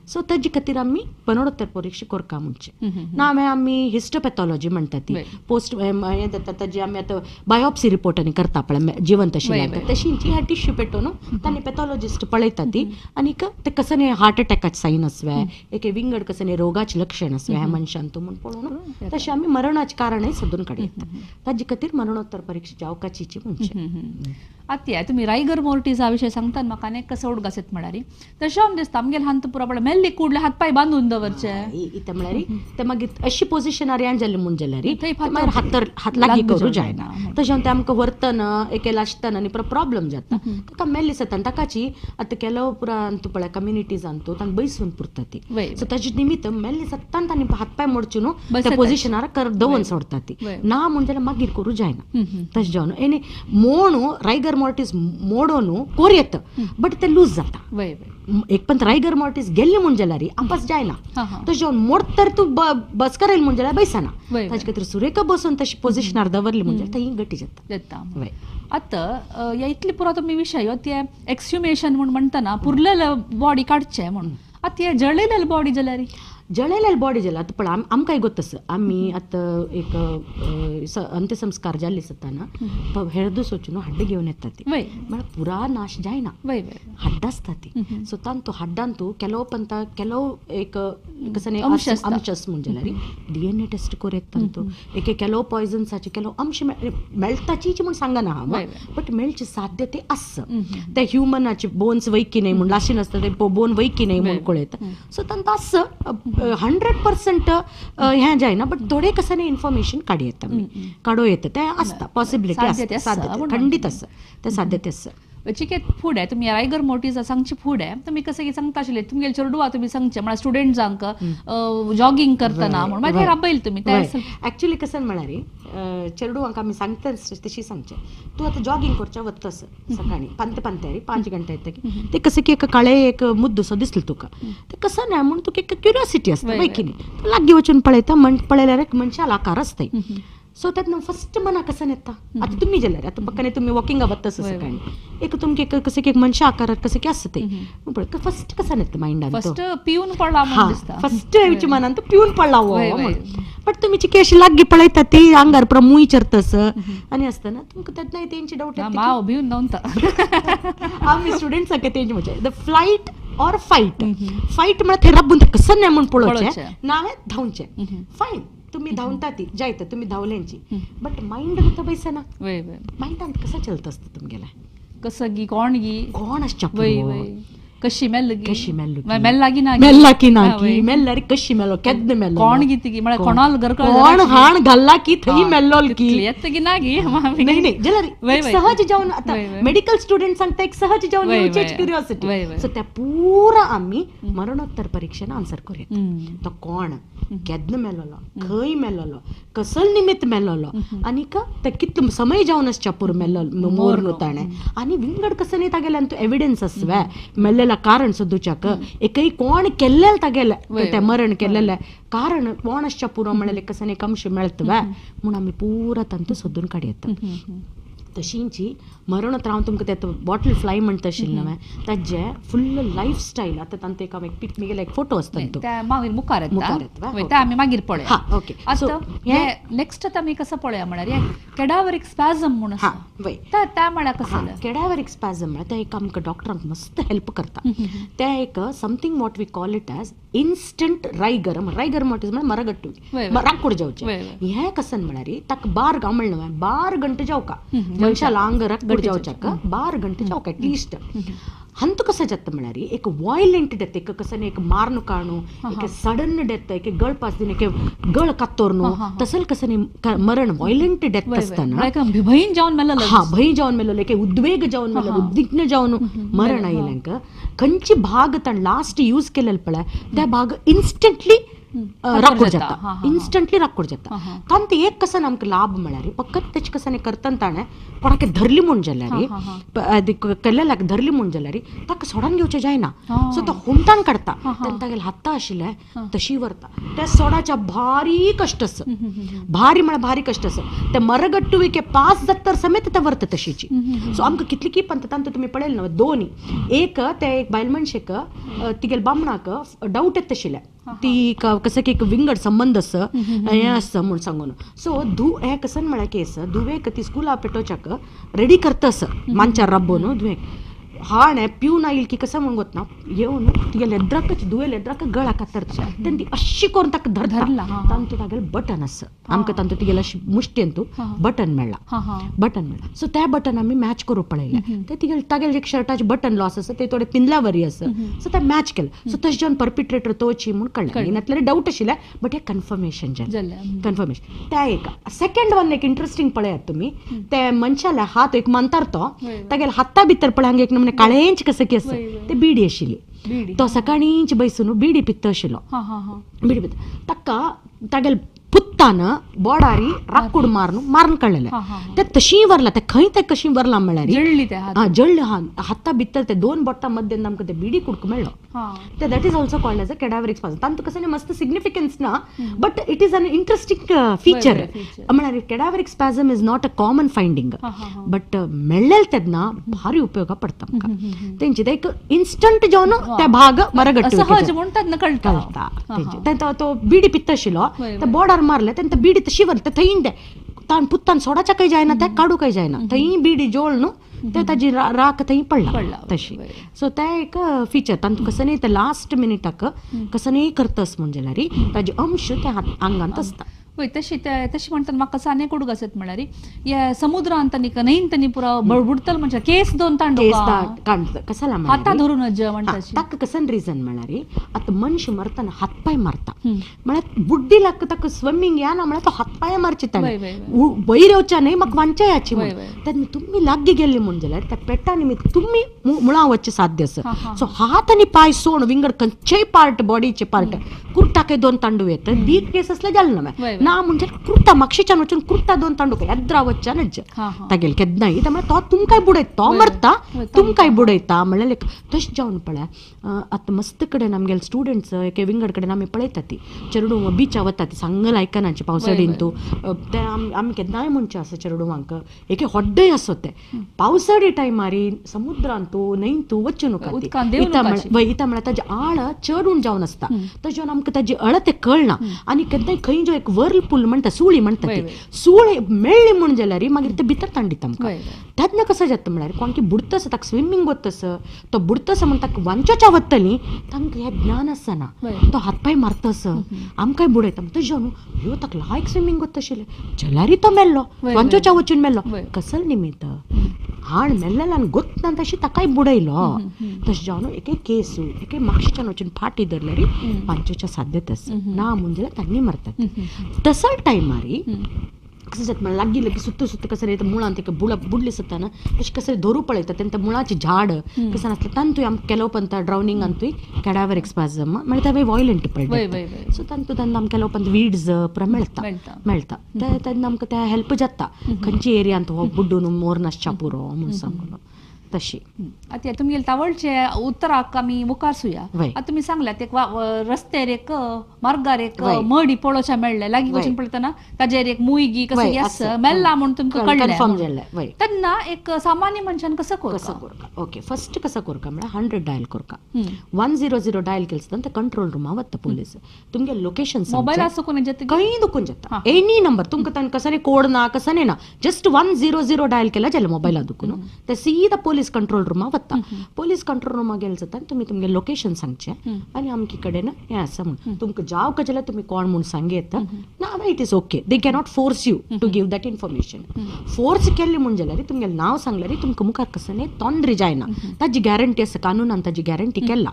सो ताजे खातीर आमी मरणोत्तर परीक्षा करता म्हणचे ना आमी हिस्टोपॅथॉलॉजी म्हणटा ती पोस्ट हें जाता ताजी आमी आतां बायोप्सी रिपोर्ट आनी करता पळय जिवंत आशिल्ल्या तशींची ह्या टिश्यू पेटोवन तांणी पॅथॉलॉजिस्ट पळयता ती, आनीक ते कसं हार्ट अटॅकाचे सायन आसवे, एके विंगड कसं रोगाचे लक्षण आसवे ह्या मनशान तूं म्हूण पळोवन तशें आमी मरणाचें कारणय सोदून काडयता. ताजे खातीर मरणोत्तर परीक्षा जावकाची म्हणचे. आतां तुमी रायगर मोर्टीजा विशय सांगता म्हाका आनी कसो उडगास येता म्हळ्यार तशें आम दिसता आमगेले हात पुरा पळय मेल्ली कुडले हात पांय बांदून दवरचे इतें म्हळ्यार ते मागीर अशी पोजिशनार यान जालें म्हूण जाल्यार मागीर हात हात लागीं करूं जायना. तशें तें आमकां व्हरतना एके लासतना आनी पुरो प्रॉब्लम जाता. ताका मेल्ली जाता आनी ताकाची आतां केलो पुरा तूं पळय कम्युनिटीजान तूं तांकां बैसून पुरता ती. सो ताजे निमित्त मेल्ली सत्तान तांणी हात पांय मोडचे न्हू त्या पोजिशनार दवरून सोडटा ती, ना म्हूण जाल्यार मागीर करूं जायना. तशें जावन आनी मोणू रायगर मॉर्टिस मोडोन कोर येता बट ते लूज जाता. एक पण रायगर मॉर्टिस गेल्ले म्हूण जाल्यार आपस जायना, तशें जावन मोडतर तूं बसकर येयलें म्हूण जाल्यार बैसना. ताजे खातीर सुरेखा बसून तशी पोजिशनार दवरली म्हूण जाल्यार थंय गटी जाता. आतां ह्या इतली पुरो तुमी विशय ते एक्स्युमेशन म्हूण म्हणटना पुरलेले बॉडी काडचे म्हूण, आतां हे जळयलेले बॉडी जाल्यार जळयलेले बॉडी जाल्यार आतां पळय आमकांय गोत आसा, आमी आतां एक अंत्यसंस्कार जाल्ले आसतना हेर सोचून हड्डें घेवन येता ती, म्हळ्यार पुरा नाश जायना, हड्डां आसता ती. सो तांतू हड्डांतू केलो पंता केलो एक कसं अंश आसा म्हूण जाल्यार DNA test करूं येता तांतू, एक केलो पॉयजन्साचे केलो अंश मेळटाची म्हूण सांगना हांव, बट मेळचे साध्यते आसा. ते ह्युमनाचे बोन्स वैकी न्हय म्हूण लाशी नासता ते बोन वैकी न्हय म्हूण कळयता. सो तांकां आसा 100% हें जायना बट थोडे कसं इन्फॉर्मेशन काडूं येता, काडूं येता, तें आसता पॉसिबिलिटी आसता, खंडीत आसा तें साध्यते आसा. चिकेत फुडें तुमी रायगर मोर्टीज सांगचे फुडें तुमी कसं की सांगता आशिल्ले तुमगेले चेडवा तुमी सांगचे म्हळ्यार स्टुडंट्सांक जॉगिंग करतना म्हणून मागीर राबयल तुमी. एक्चुअली कसं म्हळ्यार चेडवांक आमी सांगता तशी सांगचें, तूं आतां जॉगिंग करच्या वता सकाळी पांते पांत्यारी 5 घंटे येता की ते कसं की एक काळे एक मुद्दो दिसलो तुका ते कसं ना म्हूण तुका एक क्युरियोसिटी आसता वय की न्ही, लागीं वचून पळयता म्हण पळयल्यार एक मनशाल आकार आसता. सो तेन्ना फस्ट मना कसं येता आतां तुमी जाल्यार आतां पक्काने तुमी वॉकिंगा वता सकाळी एक तुमकां एक कसं की एक मनशा आकारात कसं की आसता तें फस्ट कसं येता मायंडान फस्ट पिवन पडला म्हूण दिसता, फस्ट येवचे मनान तो पिवन पडला हो म्हणून, बट तुमी चिके अशी लागीं पळयता ती आंगार पुरा मूय चरतस आनी आसतना तुमकां तेन्ना तेंची डावट येता भिवन नवता. आमी स्टुडंट्सांक तेंची म्हणजे the flight or fight, fight म्हळ्यार थंय राबून कसं न्हय म्हूण पळोवचें ना धांवचें, फायन तुम्ही धांवता ती जायता तुम्ही धांवल्यांची, बट मायंड तो बैसना, मायंडान कसं चलता आसता तुमगेलें कसं गी कोण गी कोण आसच्या कशी मेल्ल कशी मेल्ल मेल्ला की ना मेल्ला की ना की मेल्ल्यार कशी मेलो केन्ना मेल्लो कोण गी ती म्हळ्यार कोणाल गरकळ कोण हाण घाल्ला की थंय मेल्लो की येता की ना गी नाही नाही जाल्यार सहज जावन आतां मेडिकल स्टुडंट सांगता एक सहज जावन येवचेच क्युरियोसिटी. सो त्या पुरा आमी मरणोत्तर परीक्षेन आन्सर करूं येता, तो कोण केन्ना मेलोलो, खंय मेलोलो, कसल निमित्त मेलोलो आनीक ते कितलो समय जावन आसच्या पूर मेल्लो मोर ताणें आनी विंगड कसं न्ही तागेल्यान तो एविडन्स आसवे मेल्लेल्या कारण सोदुच्याक एकय कोण केल्लें तागेलें तें मरण केल्लें कारण कोण आसच्या पुरो म्हणल्यार कसं एक अंश मेळतवे म्हूण आमी पुरा तांतू सोदून काडयता. तशींची मरण हांव तुमकां ते बॉटल फ्लाय म्हणटा आशिल्लें न्हय ताजे फुल्ल लायफ स्टायल. आतां तांतूं एक हांव एक पीक मिगेलो एक फोटो आसता तो मागीर मुखार येता, आमी मागीर पळया. ओके, आतां हे नेक्स्ट आतां आमी कसो पळया म्हळ्यार केडावरीक स्पॅझम म्हूण आसा, त्या म्हळ्यार कसो? केडावरीक स्पॅझम म्हळ्यार ते एक आमकां डॉक्टरांक मस्त हेल्प करता. ते एक something what we call it as instant rigor. Rigor what is म्हळ्यार मरगट्टू, राकूड जावचें. हें कसन म्हळ्यार ताका बार हांव म्हणलें न्हय 12 घंटे जावका मनशा लांग राकूड जावच्याक 12 घंटे जावका एटलिस्ट. हंत कसं जाता म्हळ्यार एक वॉयलंट डेथ, एक कसं एक मारून काणू, एक सडन डेथ, एक गळ पास दिन, एक गळ कातोर तसल कसं मरण वॉयलंट डेथ आसतना भंय जावन मेलो, हा भंय जावन मेलो, एक उद्वेग जावन मेलो, उद्विग्न जावन मरण आयिल्ल्यांक खंयची भाग ताण लास्ट यूज केलेलो पळय त्या भाग इन्स्टंटली राकूड जाता, इन्स्टंटली राकूड जाता. तांत एक कसन आमकां लाभ म्हळ्यार फकत तेचे कसन करतना ताणें कोणाक धरली म्हूण जाल्यार केल्ल्याक धरली म्हूण जाल्यार ताका सोडान घेवचें जायना, सो तो हुमटान काडटा, तेन्ना तागेले हाता आशिल्ले तशी व्हरता. त्या सोडाच्या भारी कश्ट आसा, भारी म्हळ्यार भारी कश्ट आसा. ते मरगट्टू विके पास जाता समेत ते व्हरता तशीची. सो आमकां कितली की पंत तांतूं तुमी पळयलें न्हय दोनी, एक ते एक बायल मनशेक तिगेले बामणाक डावट येता आशिल्लें ती कसं की एक विंगड संबंध आसा हें आसा म्हूण सांगून. सो धू हें कसन म्हळ्यार केस धुवेक ती स्कुला पेटोवच्याक रेडी करता आसा मानच्यार राबोवन धुवेक हाणें पिवन आयल की कसं म्हूण गोतना येवन तिगेले लेद्राकच धुवे लेद्राक गळा कातरता, तेन्ना ती अशी करून ताका धरता. तांतूं तागेलें बटन आसा, आमकां तांतूं तिगेले अशी मुश्टेंतू बटन मेळ्ळा, बटन मेळ्ळा. सो त्या बटन आमी मॅच करूंक पळयलें, ते तिगेले तागेले एक शर्टाचें बटन लॉस आसा ते थोडे पिंदल्या वरी आसा, सो ते मॅच केलें. सो तशें जावन परपिट्रेटर तोची म्हूण कळ्ळें, नातल्यार डावट आशिल्लें बट हें कन्फर्मेशन जालें, कन्फर्मेशन. त्या एक सेकंड वन एक इंट्रस्टींग पळयात तुमी, ते मनशाले हात एक मानतार तो तागेले हाता भितर पळय हांगा एक नमुने काळेंच कसं की आसा ते बिडी आशिल्ली, तो सकाळींच बैसून बिडी पित्त आशिल्लो, बिडी पित्त ताका तागेले पुत्तान बोडारी राकूड मारून मारून काडलेलें, ते तशी व्हरला ते खंय ते कशी व्हरला म्हळ्यार हा जळ्ळे हाता भितर ते दोन बोटां मध्यान आमकां ते बिडी कुडको मेळ्ळो. ते that is also called as a cadaveric spasm. तांतूं कसं मस्त सिग्निफिकन्स ना but it is an interesting feature. म्हळ्यार cadaveric spasm is not a common finding but मेळ्ळेल तेन्ना भारी उपयोगा पडटा आमकां. तेंचे ते एक इन्स्टंट जावन त्या भाग मरगट्टू कळटा. तेंचे तो बिडी पित्त आशिल्लो ते बोडार मारले तेन्ना बिडी तशी व्हरता थंय ते ताण पुत्तान सोडाच्या काही जायना, त्या काडू काही जायना, थंय बिडी जोळ न्हू ते ताजी राख थंय पडला तशी. सो ते एक फिचर तांतूं कसं न्ही ते लास्ट मिनिटाक कसं न्ही करतस म्हूण जाल्यार ताजे अंश त्या आंगांत आसता. वय तशी तशी म्हणटात म्हाका कसो आनी कुडूक आसत म्हळ्यार हे समुद्रांत आनी न्हंयंत आनी पुरो बडबुडतल म्हणजे केस दोन तांडो केस कसाला हाता धरून म्हणटा ताका कसन रिजन म्हळ्यार आतां मनश मरतना हातपाय मारता म्हळ्यार बुड्डी लागता ताका स्विमींग येना म्हळ्यार तो हातपाय मारचे ताणें वयर येवच्या न्हय म्हाका वांच्या याची म्हूण. तेन्ना तुमी लागीं गेल्ली म्हूण जाल्यार त्या पेटा निमित्त तुमी मुळां वचचें साध्य आसा. सो हात आनी पांय सोण विंगड खंयचेय पार्ट बॉडीचे पार्ट कुर्टाकय दोन तांडू येता दीक केस आसल्यार जालें ना ना म्हणजे कुर्ता मागशीच्यान वचून कुर्ता दोन तांडू येद्रा वचच्यान तागेले केन्नाय त्यामुळे तो तुमकांय बुडयता, तो मरता तुमकांय बुडयता म्हणल्यार तशें जावन पळय आतां मस्त कडेन आमगेले स्टुडंट्स एके विंगड कडेन आमी पळयता ती चेडूं बिचा वता ती सांगल आयकनाची पावसाडीन तूं ते आमी केन्नाय म्हणचें आसा चेडूवांक एके हॉड्डय आसो ते पावसाडी टायमार समुद्रांत तूं न्हंयंत तूं वचूं नाका इता म्हळ्यार ताजे आळ चडून जावन आसता तशें जावन आमकां ताजी अळ तें कळना आनी केन्नाय खंय जो एक वर्लपूल म्हणटा सुळी म्हणटा ती सुळी मेळ्ळी म्हूण जाल्यार मागीर ते भितर तांडीत आमकां. तेन्ना कसं जाता म्हळ्यार कोण की बुडतस ताका स्विमींग वतस तो बुडतस म्हूण ताका वांचोच्या वतली तांकां हें ज्ञान आसना, तो हातपांय मारतस आमकांय बुडयता तशें जावन ह्यो ताका लायक स्विमींग वत आशिल्लें जाल्यारय तो मेल्लो वांचोच्या वचून मेल्लो कसल निमित्त हाण मेल्लेल्यान गोतना तशी ताकाय बुडयलो. तशें जावन एक एक केस एक मागशीच्यान वचून फाटी धरल्यार वांचोच्या साध्यत आसा ना म्हूण जाल्यार तांणी मारतात. तसल टायमार कसं जाता म्हळ्यार लागीं लागीं सुत्त सुत्त कसं रे मुळांत एक बुडली सुत्ताना तशें कसं धरू पळयता तेन्ना मुळाचें झाड कसं आसलें तांतूय आमकां केलो पंत ड्रावनिंग आनी कॅडावरिक स्पाझम म्हळ्यार ते वॉयलंट पडटा. सो तांतूं तेन्ना आमकां केलो पंत वीड्स पुरा मेळटा मेळटा तेन्ना आमकां ते हेल्प जाता खंयच्या एरियांत हो बुड्डून मोर नासच्या पुरो म्हूण सांगून. तशी आतां तुमगेले तावळचे उत्तराक आमी मुखारसुया. आतां तुमी सांगल्यात एक रस्त्यार एक मार्गार एक मडी पळोवच्या मेळ्ळें, लागीं वचून पळयतना ताजेर एक मुयगी कसं आसा मेल्ला म्हूण तुमकां कळ्ळें, तेन्ना एक सामान्य मनशान कसं कोरका? ओके, फर्स्ट कसं कोरका म्हळ्यार 100 डायल कोरका, 100 डायल केलं जाता ते कंट्रोल रुमा वता पोलीस, तुमगे लोकेशन मोबायल आसा कोण जाता खंय दुखून जाता, एनी नंबर तुमकां तांकां कसं कोड ना कसं ना, जस्ट 100 डायल केला जाल्यार मोबायला दुखून ते सीधा पोलीस कंट्रोल रुमा वता. पोलीस कंट्रोल रुमा गेले जाता तुमी तुमगे लोकेशन सांगचें आनी आमचे कडेन हें आसा म्हूण तुमकां जावं का जाल्यार तुमी कोण म्हूण सांग येता ना, it is okay, they cannot force you to give that information. Force केल्ली म्हूण जाल्यार तुमगेलें नांव सांगल्यार तुमकां मुखार कसं न्ही तोंद्रे जायना, ताजी गॅरंटी आसा, कानूनान ताजी गॅरंटी केला,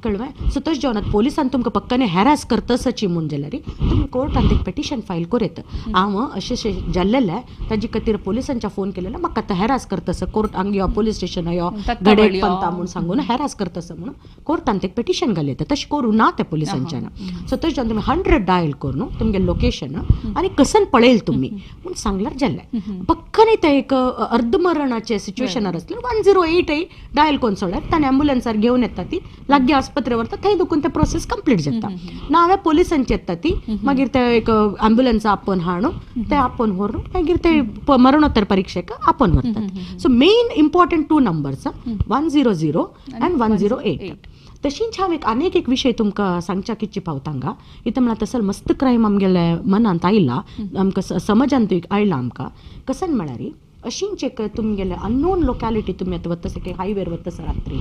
कळ्ळें? सो तशें जेवणात पोलिसान तुमकां पक्काने हॅरास करतसची म्हूण जाल्यार तुमी कोर्टान एक पिटिशन फायल करूं येता, हांव अशें अशें जाल्लेलें ताजे खातीर पोलिसांच्या फोन केलेलो, म्हाका आतां हॅरास करतस, कोर्ट हांगा यो पोलीस स्टेशन यो गडे पंता म्हूण सांगून हॅरास करतस म्हणून कोर्टान एक पिटिशन घाल येता, तशें करूं ना त्या पोलिसांच्यान. सो तशें जावन तुमी 100 डायल करून तुमगे लोकेशन आनी कसन पळयल तुमी म्हूण सांगल्यार जालें. पक्कने ते एक अर्धमरणाचे सिच्युएशनार आसल्यार 108 डायल करून सोडल्यार ताणें एम्बुलन्सार घेवन येता, ती लागीं आस्पत्रे व्हरता, थंय दुखून ते प्रोसेस कंप्लीट जाता. ना हांवें पोलिसांची येता ती मागीर ते एक एम्बुलन्स आपोवन हाडून ते आपोवन व्हरून मागीर ते मरणोत्तर परिक्षेक आपोवन व्हरतात. So main important 2 numbers 100 and 108. तशींच हांव एक आनीक एक विशय तुमकां सांगच्या कितची पावता हांगा इतलें म्हळ्यार तसो मस्त क्रायम आमगेले मनांत आयला, आमकां समाजांत आयला आमकां. कसन म्हळ्यार अशींच एक तुमगेले अननोन लोकॅलिटी तुमी आतां वता एक हायवेर वता रात्री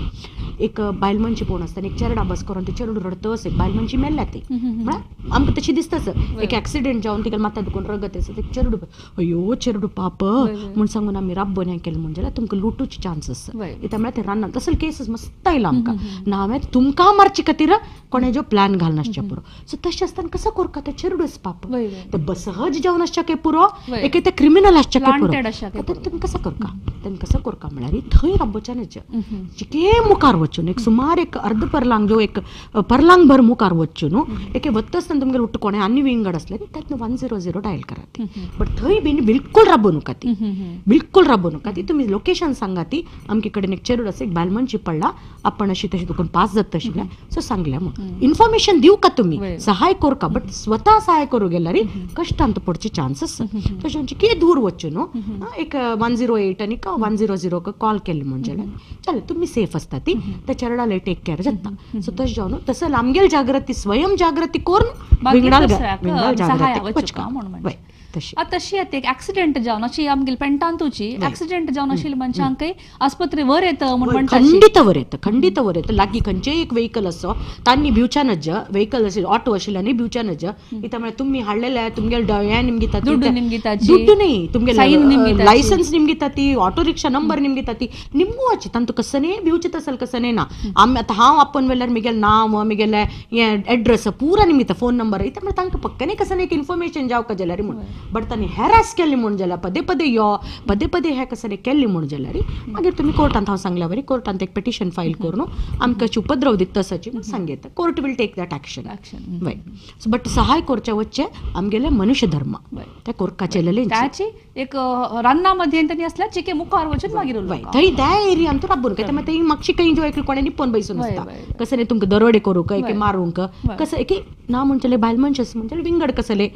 एक बायल मनशी पळोवन आसता आनी एक चेरडा बस करून ते चेरडू रडतस एक बायल मनशी मेल्ल्या ती, म्हळ्यार आमकां तशी दिसताच एक एक्सिडेंट जावन तिका माथा दुखून रगत आसा, एक चेरडू अयो चेरडू पाप म्हूण सांगून आमी राब्बन हें केलें म्हूण जाल्यार तुमकां लुटूचे चान्सीस इतलें म्हळ्यार ते रान्नान तसले केसीस मस्त आयला आमकां. ना हांवें तुमकां मारचे खातीर कोणें जो प्लॅन घालना आसचें पुरो. सो तशें आसतना कसो करता ते चेरडूच पाप ते सहज जावन आसच्या पुरो, एक ते क्रिमिनल आसच्या पुरो, तुमी कसो करका? तेमी कसो करका म्हळ्यार थंय राबोवच्यानच चिके मुखार वचून एक सुमार एक अर्द परलांग जो एक परलांग भर मुखार वचून न्हू एके वता आसतना तुमगेले उट्ट कोणें आनी विंगड आसलें त्यातून 100 डायल करा ती, बट थंय बीन बिलकुल राबो नका ती, बिलकुल राबो नका ती. तुमी लोकेशन सांगा ती आमचे कडेन एक चेरूड आसा एक बायल मनशी पडला आपण अशी तशी दुकान पास जाता आशिल्लें सो सांगलें म्हूण इन्फॉर्मेशन दिवं का तुमी सहाय करका, बट स्वता सहाय करूं गेल्यार कश्टांत पडचे चान्सीस. तशें कितें दूर वचून न्हू एक 108 आनी 100 कॉल केले म्हूण जाल्यार चल तुमी सेफ आसता ती त्या चेरडाले टेक केअर जाता. सो तशें जावन तसो आमगेली जागृती स्वयं जागृती करून विंगडाल जागृती वचका वय. तशी तशी येता एक एक्सिडेंट जावन अशी आमगेले पेंटांतूची एक्सिडेंट जावन आशिल्ले मनशांकय आस्पत्रे वर येता म्हूण म्हणटा, खंडीत वर येता, खंडीत वर येता. लागीं खंयचेय एक व्हेकल आसो तांणी भिवच्या नज व्हेकल आशिल्लें ऑटो आशिल्ल्यानी भिवच्या नज इतलें म्हळ्यार तुमी हाडलेले तुमगेले हें निमगिता दुड्डू न्ही तुमगेले लायसन्स निमगिता ती ऑटो रिक्षा नंबर निमगिता ती निमगुवाची तांतू कसने भिवचे तसल कसने ना. आमी आतां हांव आपोवन व्हेल्यार म्हगेलें नांव म्हगेलें हें एड्रेस पुरा निमगिता फोन नंबर इतलें म्हळ्यार तांकां पक्कने कसने एक इन्फॉर्मेशन जावका जाल्यार म्हूण, बट तांणी हॅरास केल्ली म्हूण जाल्यार पदे पदे यो पदे पदे हें कसं केल्ली म्हूण जाल्यार मागीर तुमी कोर्टांत हांव सांगल्या बरी कोर्टांत एक पिटिशन फायल करून आमकां अशी उपद्रव दिता तसाची म्हूण सांगता, court will take that action. वय सो बट सहाय करचें वचचें आमगेलें मनुष्य धर्म त्या कोर्काचेलें ताची एक रान्ना मध्ये तांणी आसल्यार चिके मुखार वचून मागीर वय थंय त्या एरियान तूं राबून काय थंय मातशी खंय जो एक कोणें निपोवन बैसून आसता कसं न्ही तुमकां दरोडे करूंक एक मारूंक कसं एक ना म्हणचेलें बायल मनश म्हणचेलें विंगड कसले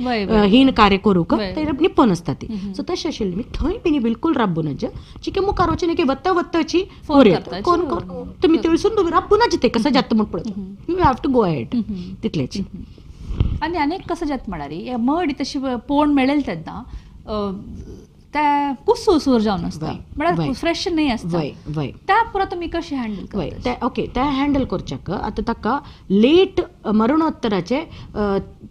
हीन कार्य करूंक ते निपोवन आसता ती. सो तशें आशिल्लें मी थंय बीन बिलकुल राबून चिके मुखार वचून एक वत्ता वत्ताची कोण तुमी तिळसून तुमी राबून ते कसं जाता म्हूण पळयता, you have to go ahead तितलेच. आनी आनीक कसं जाता म्हळ्यार मड तशी पोण मेळेल तेन्ना ते कुसूर सूर जावन आसता म्हळ्यार फ्रेश न्हय आसता, त्या पुरो तुमी कशें हँडल करता? ओके ते हँडल करच्याक आतां ताका लेट मरणोत्तराचे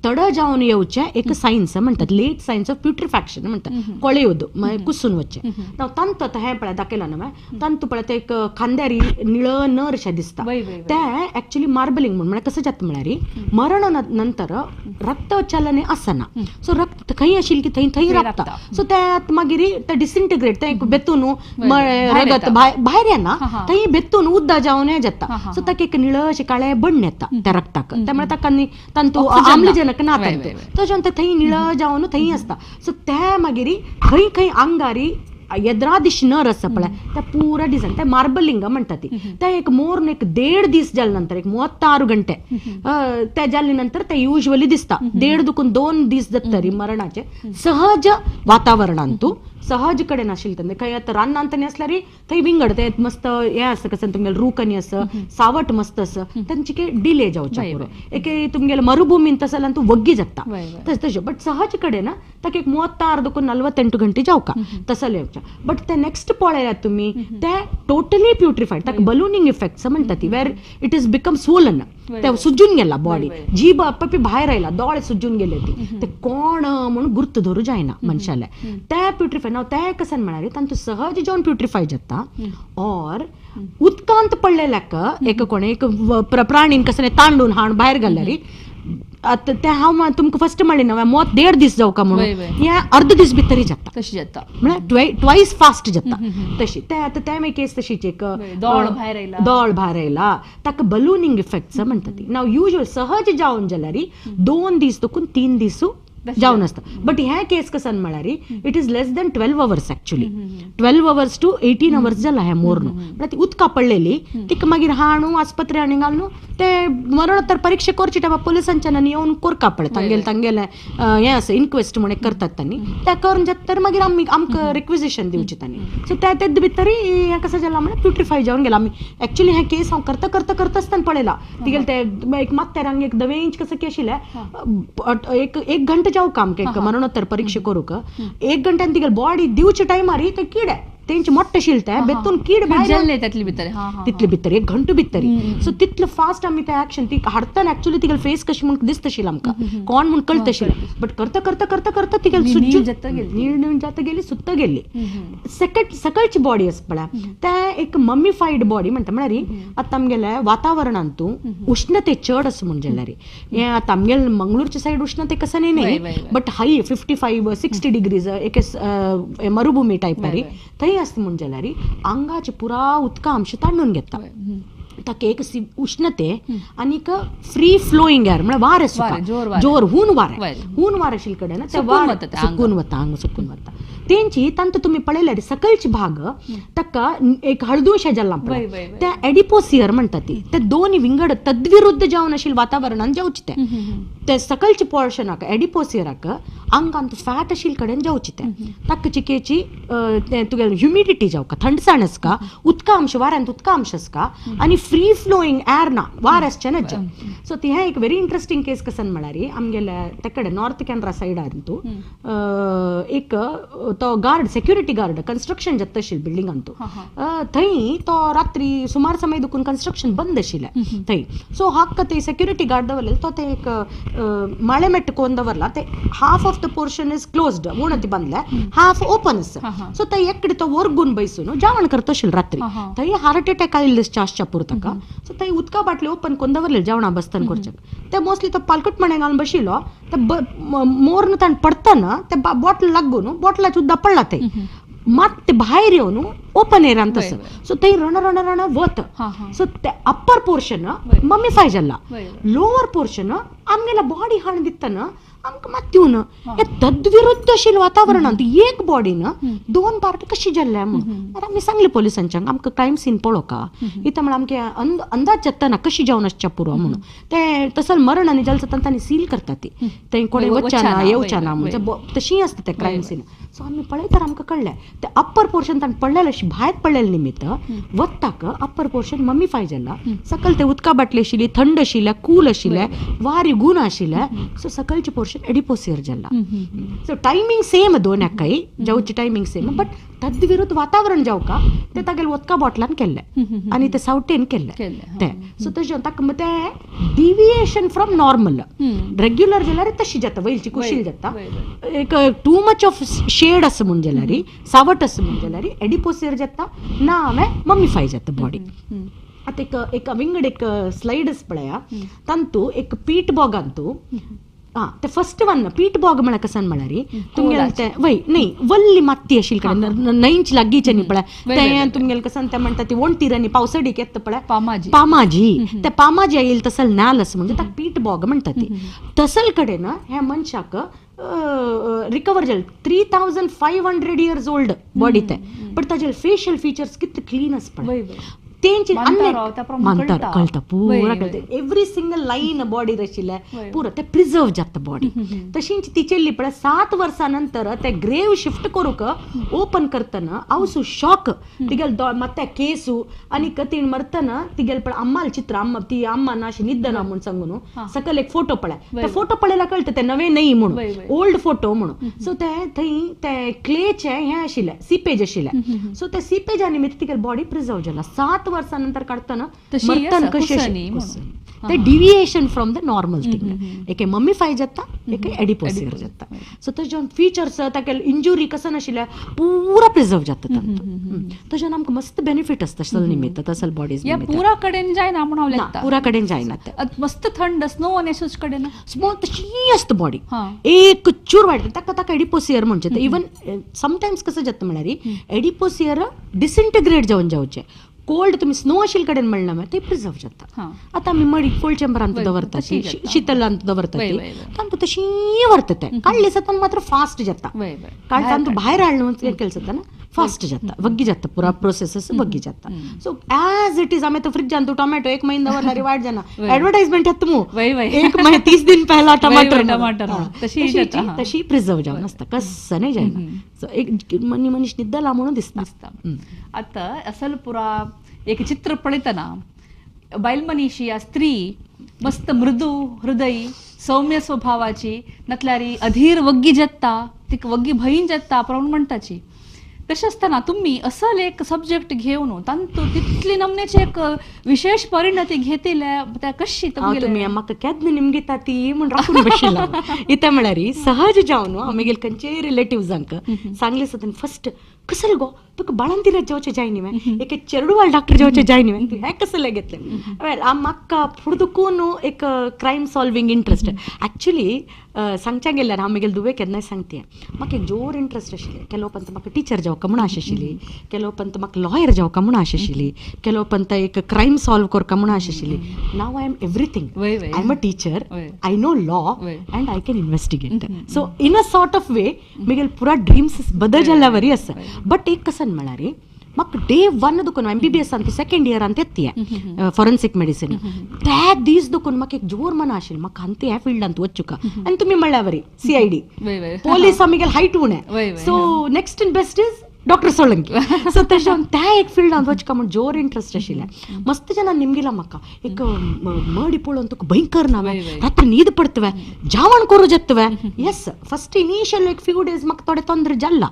तड जावन येवचें एक सायन्स म्हणटात, लेट सायन्स ऑफ प्युट्रिफॅक्शन म्हणटात, कोळेवद मागीर कुसून वचचें. तांतू आतां हें पळय दाखयलां न्हू हांवें, तांतू पळय तें एक खांद्यार निळ नर अशें दिसता तें एक्चुली मार्बलिंग म्हूण म्हळ्यार कसं जाता म्हळ्यार मरण नंतर रक्त चलन आसना, सो रक्त खंय आशिल्लें की थंय थंय राबता, सो तें मागीर तें डिसइंटिग्रेट तें बेतून रगत भायर येना, थंय बेतून उद्दा जावन हें जाता, सो ताका एक निळ अशें काळें बण्ण येता त्या रक्ताक, त्यामुळे ताका तांतू आम्लजनक ना तांतू तशें थंय निळ जावन थंय आसता, सो तें मागीर खंय खंय आंगारी येद्रा दिश नर आसा पळय ते पुरा डिझायन ते मार्बलिंग म्हणटा ती ते एक मोर एक 1.5 दीस जाले नंतर एक 36 घंटे ते जाले नंतर ते युजली दिसता 1.5 दुखून 2 दीस जातरी मरणाचे सहज वातावरणांतू सहज कडेन आशिल्ले खंय आतां रानांत आसल्यार थंय विंगड ते मस्त हें आसा कसं तुमगेलें रूख आनी आसा सावट मस्त आसा तांचे डिले जावचे पुरो एक तुमगेलें मरुभूमीन तसं जाल्यार तूं वग्गी जाता तशें बट सहज कडेन ताका एक 36 दुखून 48 घंटे जावका तसं येवच्या बट ते नेक्स्ट पळयल्यात तुमी ते टोटली प्युट्रिफायड ताका बलुनींग इफेक्ट्स म्हणटा ती where it is become swollen ते सुजून गेला बॉडी जीभ आपपी भायर आयला दोळे सुजून गेले ती ते कोण म्हणून गुर्त धरू जायना मनशाले ते प्युट्रिफाय नाव ते कसन म्हळ्यार तांतू सहज जावन प्युट्रिफाय जाता और उदकांत पडलेल्याक एक कोण एक प्राणीन कसं तांडून हाण भायर घाल्यार आतां तें हांव तुमकां फस्ट म्हणलें ना मोत 1.5 दीस जावका म्हणून हें अर्द दीस भितरय जाता तशी जाता म्हळ्यार ट्वायस फास्ट जाता तशी ते आतां ते मागीर केस तशीच एक दोळ भायर आयला दोळ भायर आयला ताका बलुनींग इफेक्ट्स म्हणटा ती नाव युजल सहज जावन जाल्यार 2 दीस दुखून 3 दीस जावन आसता बट ह्या केस कसन म्हळ्यार it is less than 12 hours actually 12 hours to 18 hours जाला हें मोर न्हू म्हळ्यार ती उदका पडलेली तिका मागीर हाणू आस्पत्रे हाणू घालून ते मरणोत्तर परीक्षा करची टायमा पोलिसांच्यान येवन कोरका पळय तांगेलें तांगेलें हें आसा इन्क्वेस्ट म्हण करतात तांणी त्या करून जाता तर मागीर आमी आमकां रिक्विजिशन दिवचें तांणी सो त्या तेद भितरय हें कसं जाला म्हळ्यार प्युट्रिफाय जावन गेला आमी एक्चुली हें केस हांव करता करता करता आसतना पळयला तिगेलें ते एक मात्तेरांग एक दवेंच कसं की आशिल्लें एक घंटा जावं आमकां एक मरणोत्तर परीक्षा करूंक 1 घंट्यान तिगेले बॉडी दिवच्या टायमार ते किडे तेंचे मोठे आशिल्ले ते बेतून कीड भायर तितले भितर तितले भितर 1 घंटो भितर सो तितले फास्ट आमी ते एक्शन ती हाडटना एक्चुअली तिगेले फेस कशी म्हूण दिसता आशिल्लें आमकां कोण म्हूण कळटा आशिल्लें बट करता करता करता करता तिगेले सुज्जून नीळ जाता गेली सुत्ता गेली सेकंड सकळची बॉडी आसा पळय ते एक मम्मीफायड बॉडी म्हणटा म्हळ्यार आतां आमगेले वातावरणांतू उष्णते चड आसा म्हूण जाल्यार हें आतां आमगेले मंगळूरच्या सायड उष्णते कसं न्ही बट हाय 55-60 डिग्रीज एक मरुभूमी टायपारी थंय आसता म्हूण जाल्यार आंगाचे पुरा उदका अंश तांडून घेता ताका एक उष्णते आनीक फ्री फ्लोईंग एयर म्हळ्यार वारें सुका जोर हून वारें हून वारें आशिल्ले कडेन ते वारें सुकून वता आंग सुकून वता तेंची तांतू तुमी पळयल्यार सकलची भाग ताका एक हळदुशें जालां पळय ते एडिपोसियर म्हणटा ती ते दोन विंगड तद्विरुद्ध जावन आशिल्ले वातावरणान जावचें तें ते सकलचे पोर्शनाक एडिपोसियराक आंगांत फॅट आशिल्ले कडेन जावचें तें ताका चिकेची तुगेलें ह्युमिडिटी जावका थंडसाण आसका उदका अंश वाऱ्यांत उदका अंश आसका आनी फ्री फ्लोईंग एयर ना वार आसचें ना सो ती हें एक व्हेरी इंट्रस्टींग केस कसन म्हळ्यार आमगेल्या ते कडेन नॉर्थ कॅनरा सायडार तूं एक तो गार्ड सेक्युरिटी गार्ड कन्स्ट्रक्शन जाता आशिल्लें बिल्डिंगांतू थंय तो रात्री सुमार समय दुखून कन्स्ट्रक्शन बंद आशिल्लें थंय सो हाका ते सेक्युरिटी गार्ड दवरलेले तो ते एक माळे मेट्ट कोन दवरला ते half of the portion is closed वणती बांदल्या हाफ ओपन आसा सो ते एकडे तो वर्गून बैसून जेवण करता आशिल्लो रात्री थंय हार्ट अटॅक आयिल्ले आसच्या पुरो ताका सो थंय उदका बाटली ओपन कोन दवरले जेवणा बसतना करच्याक ते मोस्टली तो पालकट माणे घालून बशिल्लो ते मोर्न ताण पडटना ते बॉटल लागून बॉटलाचे उदक पडला ते मात ते भायर येवन ओपन एरान तसं सो थंय रण रण रण वत सो ते अप्पर पोर्शन मम्मीफाय जाला लोअर पोर्शन आमगेला बॉडी हाण दितना आमकां मात येवन हे तद्विरुद्ध आशिल्लें वातावरणांत एक बॉडीन 2 पार्ट कशी जाल्ले म्हणून आमी सांगलें पोलिसांच्यांक आमकां क्रायम सीन पळोवका इथं म्हळ्यार आमकां अंदाज जाता ना कशी जावन आसच्या पुरो म्हणून ते तसं मरण आनी जालें जाता तांणी सील करता ती थंय कोणें वचच्या ना येवच्या ना म्हणजे तशीं आसता ते क्रायम सीन सो आमी पळयतर आमकां कळ्ळें ते अप्पर पोर्शन ताणें पडलेलें अशें भायर पडलेलें निमित्त वताक अप्पर पोर्शन मम्मीफाय जाला सकयल ते उदका बाटली आशिल्ली थंड आशिल्लें कूल आशिल्लें वारी गूण आशिल्लें सो सकलचें पोर्शन एडिपोसियर जाला सो टायमींग सेम दोन हाकाय जावची टायमींग सेम बट तद्विरुद्ध वातावरण जावका ते तागेले उदका बॉटलान केल्लें आनी ते सावटेन केल्लें तें सो तशें ताका तें डिविएशन फ्रॉम नॉर्मल रेग्युलर जाल्यार तशी जाता वयलची कुशील जाता एक टू मच ऑफ शेड आसा म्हूण जाल्यार सावट आसा म्हूण जाल्यार एडिपोसियर जाता ना हांवें मम्मीफाय जाता बॉडी आतां एक एक विंगड एक स्लायड आसा पळया तांतू एक पीठ बोगांतू हा ते फर्स्ट वन पीट बॉग म्हळ्यार कसन म्हळ्यार तुमगेले ते वय न्ही वल्ली माती आशिल्ली कडेन न्हंयच लागींचे न्ही पळय ते तुमगेले कसन ते म्हणटा ती वणटीर पावसडीक येता पळय पामाजी, पामाजी ते पामाजी येईल तसल नाल आसा म्हणजे ताका पीट बॉग म्हणटा ती. तसल कडेन ह्या मनशाक रिकवर जाले 3500 इयर्स ओल्ड बॉडी ते, बट ताजे फेशियल फीचर्स कितले क्लीन आसा पळय तेंची मानता कळटा पुरा कळटा एवरी सिंगल लायन बॉडीर आशिल्ले पुरा ते प्रिजर्व जाता बॉडी. तशींच ती चेल्ली पळय 7 वर्सां नंतर ते ग्रेव शिफ्ट करूंक ओपन करतना हांव सु शॉक. तिगेले मात्या केसू आनी तीण मरतना तिगेले पळय अम्माल चित्र, अम्मा ती अम्मा ना अशी निद्दना म्हूण सांगून सकयल एक फोटो पळय, ते फोटो पळयल्यार कळटा ते नवे न्हय म्हणून, ओल्ड फोटो म्हणून. सो ते थंय ते क्लेचे हें आशिल्लें सिपेज आशिल्लें, सो ते सिपेजा निमित्त तिगेले बॉडी प्रिजर्व जाला. 7 वर्सां नंतर काडटना मरतना कशें ते deviation from the normal thing, एके मम्मीफाय जाता एके एडिपोसियर जाता. सो तशें फीचर्स ताका इंजुरी कसं नाशिल्ल्या पुरा प्रिजर्व जाता तांतूं. तशें आमकां मस्त बेनिफीट आसता तसल निमित्त तसल बॉडीज पुरा कडेन जायना म्हणून हांव लेखता, पुरा कडेन जायना ते मस्त थंड स्नो आनी अशेंच कडेन स्मो तशी आसता बॉडी एक चूर वाडटा ताका, ताका एडिपोसियर म्हणचे. इवन समटायम्स कसं जाता म्हळ्यार एडिपोसियर डिसइंटिग्रेट जावन जावचें, कोल्ड तुमी स्नो आशिल्ले कडेन म्हणला मागीर ते प्रिजर्व जाता. आतां आमी मडी कोल्ड चेंबरांत दवरता, शितलांत दवरता, तांतूं तशी व्हरता ते काडले जाता मात्र फास्ट जाता, काडटा भायर हाडून केलें जाता ना फास्ट जाता, वग्गी जाता पुरा प्रोसेसस वग्गी जाता. सो एज it is आमी तो फ्रिजान तूं टोमॅटो 1 महिना दवरल्यार वायट जाना, एडवर्टायजमेंट येता मू 1 महिना 30 दिन पहला टमाटर टमाटर तशी प्रिजर्व जावन आसता, कसं नाही जायना. सो एक मनीस निद्दला म्हणून दिसता. आतां असल पुरा एक चित्र पळयतना बायल मनीशी या स्त्री मस्त मृदू हृदय सौम्य स्वभावाची नतल्यार अधीर वग्गी जाता, तिका वग्गी भंयीन जाता प्रमाण म्हणटाची. तशें आसतना तुमी असल एक सब्जेक्ट घेवन तांतू तितली नमनेची एक विशेष परिणती घेतिल्या त्या कशी तुमी म्हाका केन्ना निमगिता ती म्हूण राखून बशिल्ला. इतें म्हळ्यार सहज जावन आमगेले खंयचेय रिलेटिव्जांक सांगलें सुद्दां फर्स्ट कसल गो तुका बाळंतीरात जेवचें जाय न्ही, एक चेरडुवाल डॉक्टर जेवचें जाय न्ही, तूं हें कसलें घेतलें. वेल म्हाका फुडदुकून एक क्रायम सॉल्वींग इंट्रस्ट एक्चुली सांगच्या गेल्यार हांव म्हगेले धुवे केन्नाय सांगता म्हाका एक जोर इंट्रस्ट आशिल्लें. केलो पंत म्हाका टिचर जावका म्हूण आश आशिल्ली, केलो पंत म्हाका लॉयर जावका म्हूण आश आशिल्ली, केलो पंत एक क्रायम सॉल्व करका म्हूण आश आशिल्ली. Now I am everything, I am a teacher, I know law and I can investigate. So in a sort of way म्हगेले पुरा ड्रीम्स बदल जाल्ल्या वरी आसा. बट एक कसन म्हळ्यार म्हाका डे वन दुखून MBBS अंत सेकंड इयर अंत येते फॉरेन्सिक मेडिसिन त्या दीस दुखून म्हाका एक जोर मना आशिल्लें म्हाका अंत ह्या फिल्डांत वचुका. आनी तुमी म्हणल्या वरी CID police आमगेले हायट उणें, so next in best is doctor Solanki. So तशें त्या एक फिल्डांत वचका म्हूण जोर इंट्रस्ट आशिल्लें. मस्त जाणां निमगिला म्हाका एक मडी पळोवन तुका भयंकर ना रात्री न्हीद पडतवे, जेवण करूं जातवे. येस फर्स्ट इनिशियल एक फ्यू डेज म्हाका थोडे तोंदरे जाल्ला,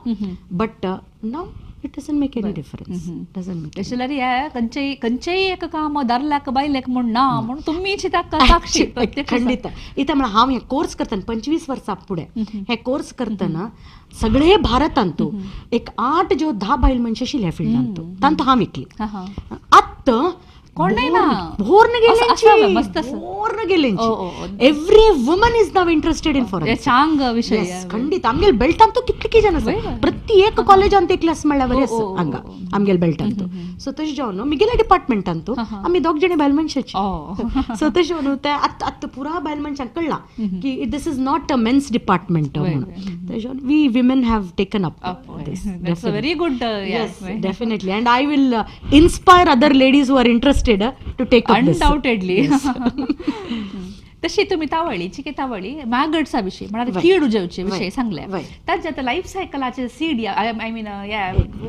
but now it doesn't make any difference. Doesn't make. तशें जाल्यार खंयचेय एक काम दादल्याक बायलेक म्हूण ना म्हूण तुमीची ताका साक्षी खंडीत. इतें म्हळ्यार हांव हें कोर्स करतना 25 वर्सां फुडें हें कोर्स करतना सगळे भारतांत एक 8 ज्यो 10 बायल मनशां आशिल्ल्या फिल्डांत तांतूं हांव एकली. आतां भोर्न गेल्यांची every woman is now interested in forensic. चांग विशय खंडीत आमगेले बेल्टांत कितले जण आसा, प्रत्येक कॉलेजांत एक क्लास म्हळ्यार वरी आसा हांगा आमगेले बेल्टांत. सो तशें जावन म्हगेल्या डिपार्टमेंटांत आमी 2 जाणी बायल मनशाची. सो तशें जावन ते आतां आतां पुरा बायल मनशांक कळ्ळां की this is not a men's department म्हणून. तशें जावन we women have taken up this. That's a very good. Yes definitely, and I will inspire other ladies who are interested to take up this. Undoubtedly. तशी तुम्ही तावळी चिके तावळी मॅगट्सा विषयी म्हळ्यार कीड उजवचे विषय सांगले, ताच्या आतां लायफ सायकलाचे सीड I mean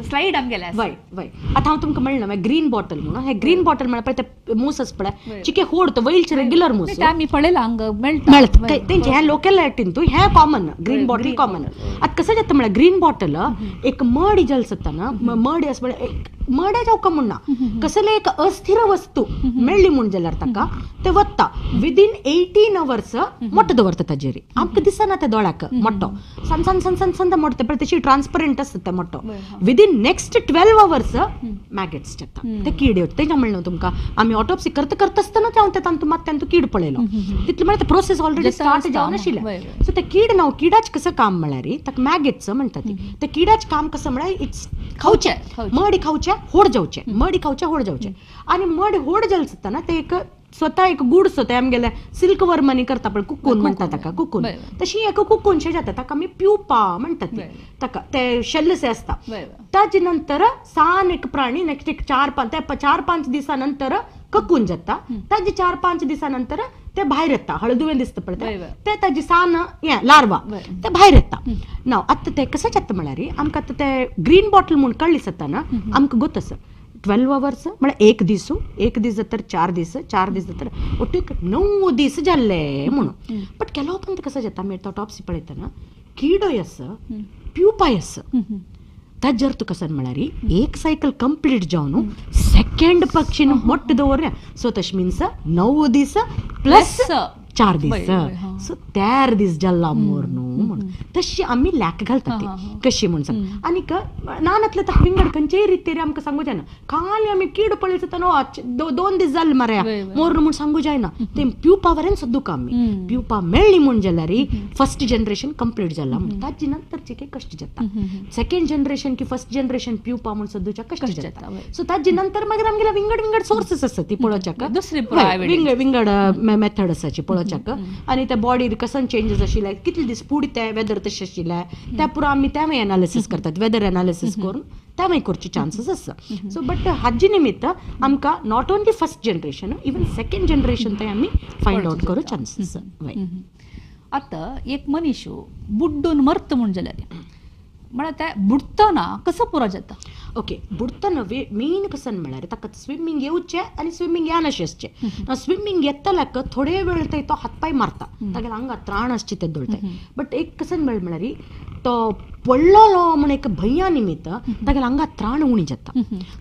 slide आमगेले. वय वय आतां हांव तुमकां म्हणलें मागीर ग्रीन बॉटल म्हणून, हे ग्रीन बॉटल म्हळ्यार पळय ते मूस आसा पळय चिके होड तो वयलचे रेग्युलर मूस ते आमी पळयला हांगा मेळटा मेळटा तेंचे हे लोकॅलिटीन तूं हे कॉमन ग्रीन बॉटल कॉमन. आतां कसं जाता म्हळ्यार ग्रीन बॉटल एक मड जल जाता ना, मड आसा पळय मडें जावका म्हूण ना, कसले एक अस्थिर वस्तू मेळ्ळी म्हूण जाल्यार ताका ते वता विदीन 18 अवर्स मोटो दवरता ताजेर. आमकां दिसना ते दोळ्याक मोटो सन सन सन सन सन मोटो पण तशी ट्रान्सपरंट आसता ते मोटो. विदीन नेक्स्ट 12 अवर्स मॅगेट्स जाता, ते कीड येता. तेंच्या म्हणलें तुमकां आमी ऑटोप्सी करता करता आसतना हांव ते तांतू मात तांतू कीड पळयलो, तितले म्हळ्यार ते प्रोसेस ऑलरेडी स्टार्ट जावन आशिल्लें. सो ते कीड नाव किडाच कसं काम म्हळ्यार ताका मॅगेट्स म्हणटा ती, ते किडाच काम कसं म्हळ्यार it's खावचें, मड खावचें होड जावचें, मड खावचें होड जावचें. आनी मड होड जाल आसतना ते एक स्वता एक गुड सो ते आमगेले सिल्क वर्मानी करता पळय कुकून म्हणटा ताका, कुकून तशी एक कुकूनशें जाता, ताका आमी प्युपा म्हणटात ताका, ते शेल्लसे आसता. ताजे नंतर सान एक प्राणी नेक्स्ट एक 4-5 दिसां नंतर ककून जाता, ताजे 4-5 दिसां नंतर ते भायर येता, हळदुवें दिसता पळय ते ताजी सान हें लार्वा ते भायर येता. नाव आतां ते कशें जाता म्हळ्यार आमकां आतां ते ग्रीन बॉटल म्हूण कळ्ळी जाता आमकां गोत आसा 12 अवर्स म्हळ्यार एक दीस, एक दीस जातर 4 दीस, 4 दीस जातर ಒಟ್ಟು 9 दीस जाल्ले म्हणून. बट ಕೆಲವು पंत कसं जाता आमी ऑटोप्सी पळयतना किडो आस प्युपाय आस ताजेर तुका कशें म्हळ्यार एक सायकल कंप्लीट जावन सेकंड पक्षीन मोट्ट दवरलें. सो तशें मिन्स 9 दीस प्लस 4 दीस, सो 13 दीस जाल्ला मोर न्हू म्हणून तशी आमी लॅक घालतात ती कशी म्हूण सांग. आनीक नानातले तर विंगड खंयचेय रितीर आमकां सांगू जायना, खाली आमी कीड पळयता न्हू 2 दीस जाले मरे मोर न्हू म्हूण सांगू जायना. ते प्युपा वरेन सोदूक आमी प्युपा मेळ्ळी म्हूण जाल्यार फर्स्ट जनरेशन कंप्लीट जाला म्हूण ताजे नंतरचे काही कश्ट जाता, सेकंड जनरेशन की फर्स्ट जनरेशन प्युपा म्हूण सोदूच्या कश्ट जाता. सो ताजे नंतर मागीर आमगेले विंगड विंगड सोर्सीस आसता ती पळोवच्याक, विंगड विंगड मेथड आसाची पळोवच्याक. आनी त्या बॉडीर कसन चेंजीस आशिल्ले, कितले दीस पुडी ते वेदर तशें आशिल्लें त्या पुरो आमी त्या मागीर एनालिसीस करतात, वेदर एनालिसीस करून त्या मागीर करचे चान्सीस आसा. सो बट हाजे निमित्त आमकां not only first generation even second generation ते आमी फायंड आवट करूं चान्सीस. आतां एक मनीस बुड्डून मरता म्हूण जाल्यार म्हळ्यार ते बुडटना कसो पुरो जाता? ओके, बुडटना मेन कसन म्हळ्यार ताका स्विमींग येवचें आनी स्विमींग येनाशें आसचें. स्विमींग येतल्याक थोडे वेळ थंय तो हातपाय मारता, तागेल्या आंगार त्राण आसचे ते दोळटाय. बट एक कसन मेळ म्हळ्यार तो पडलोलो म्हण एक भंया निमित्त तागेल्या आंगार त्राण उणी जाता.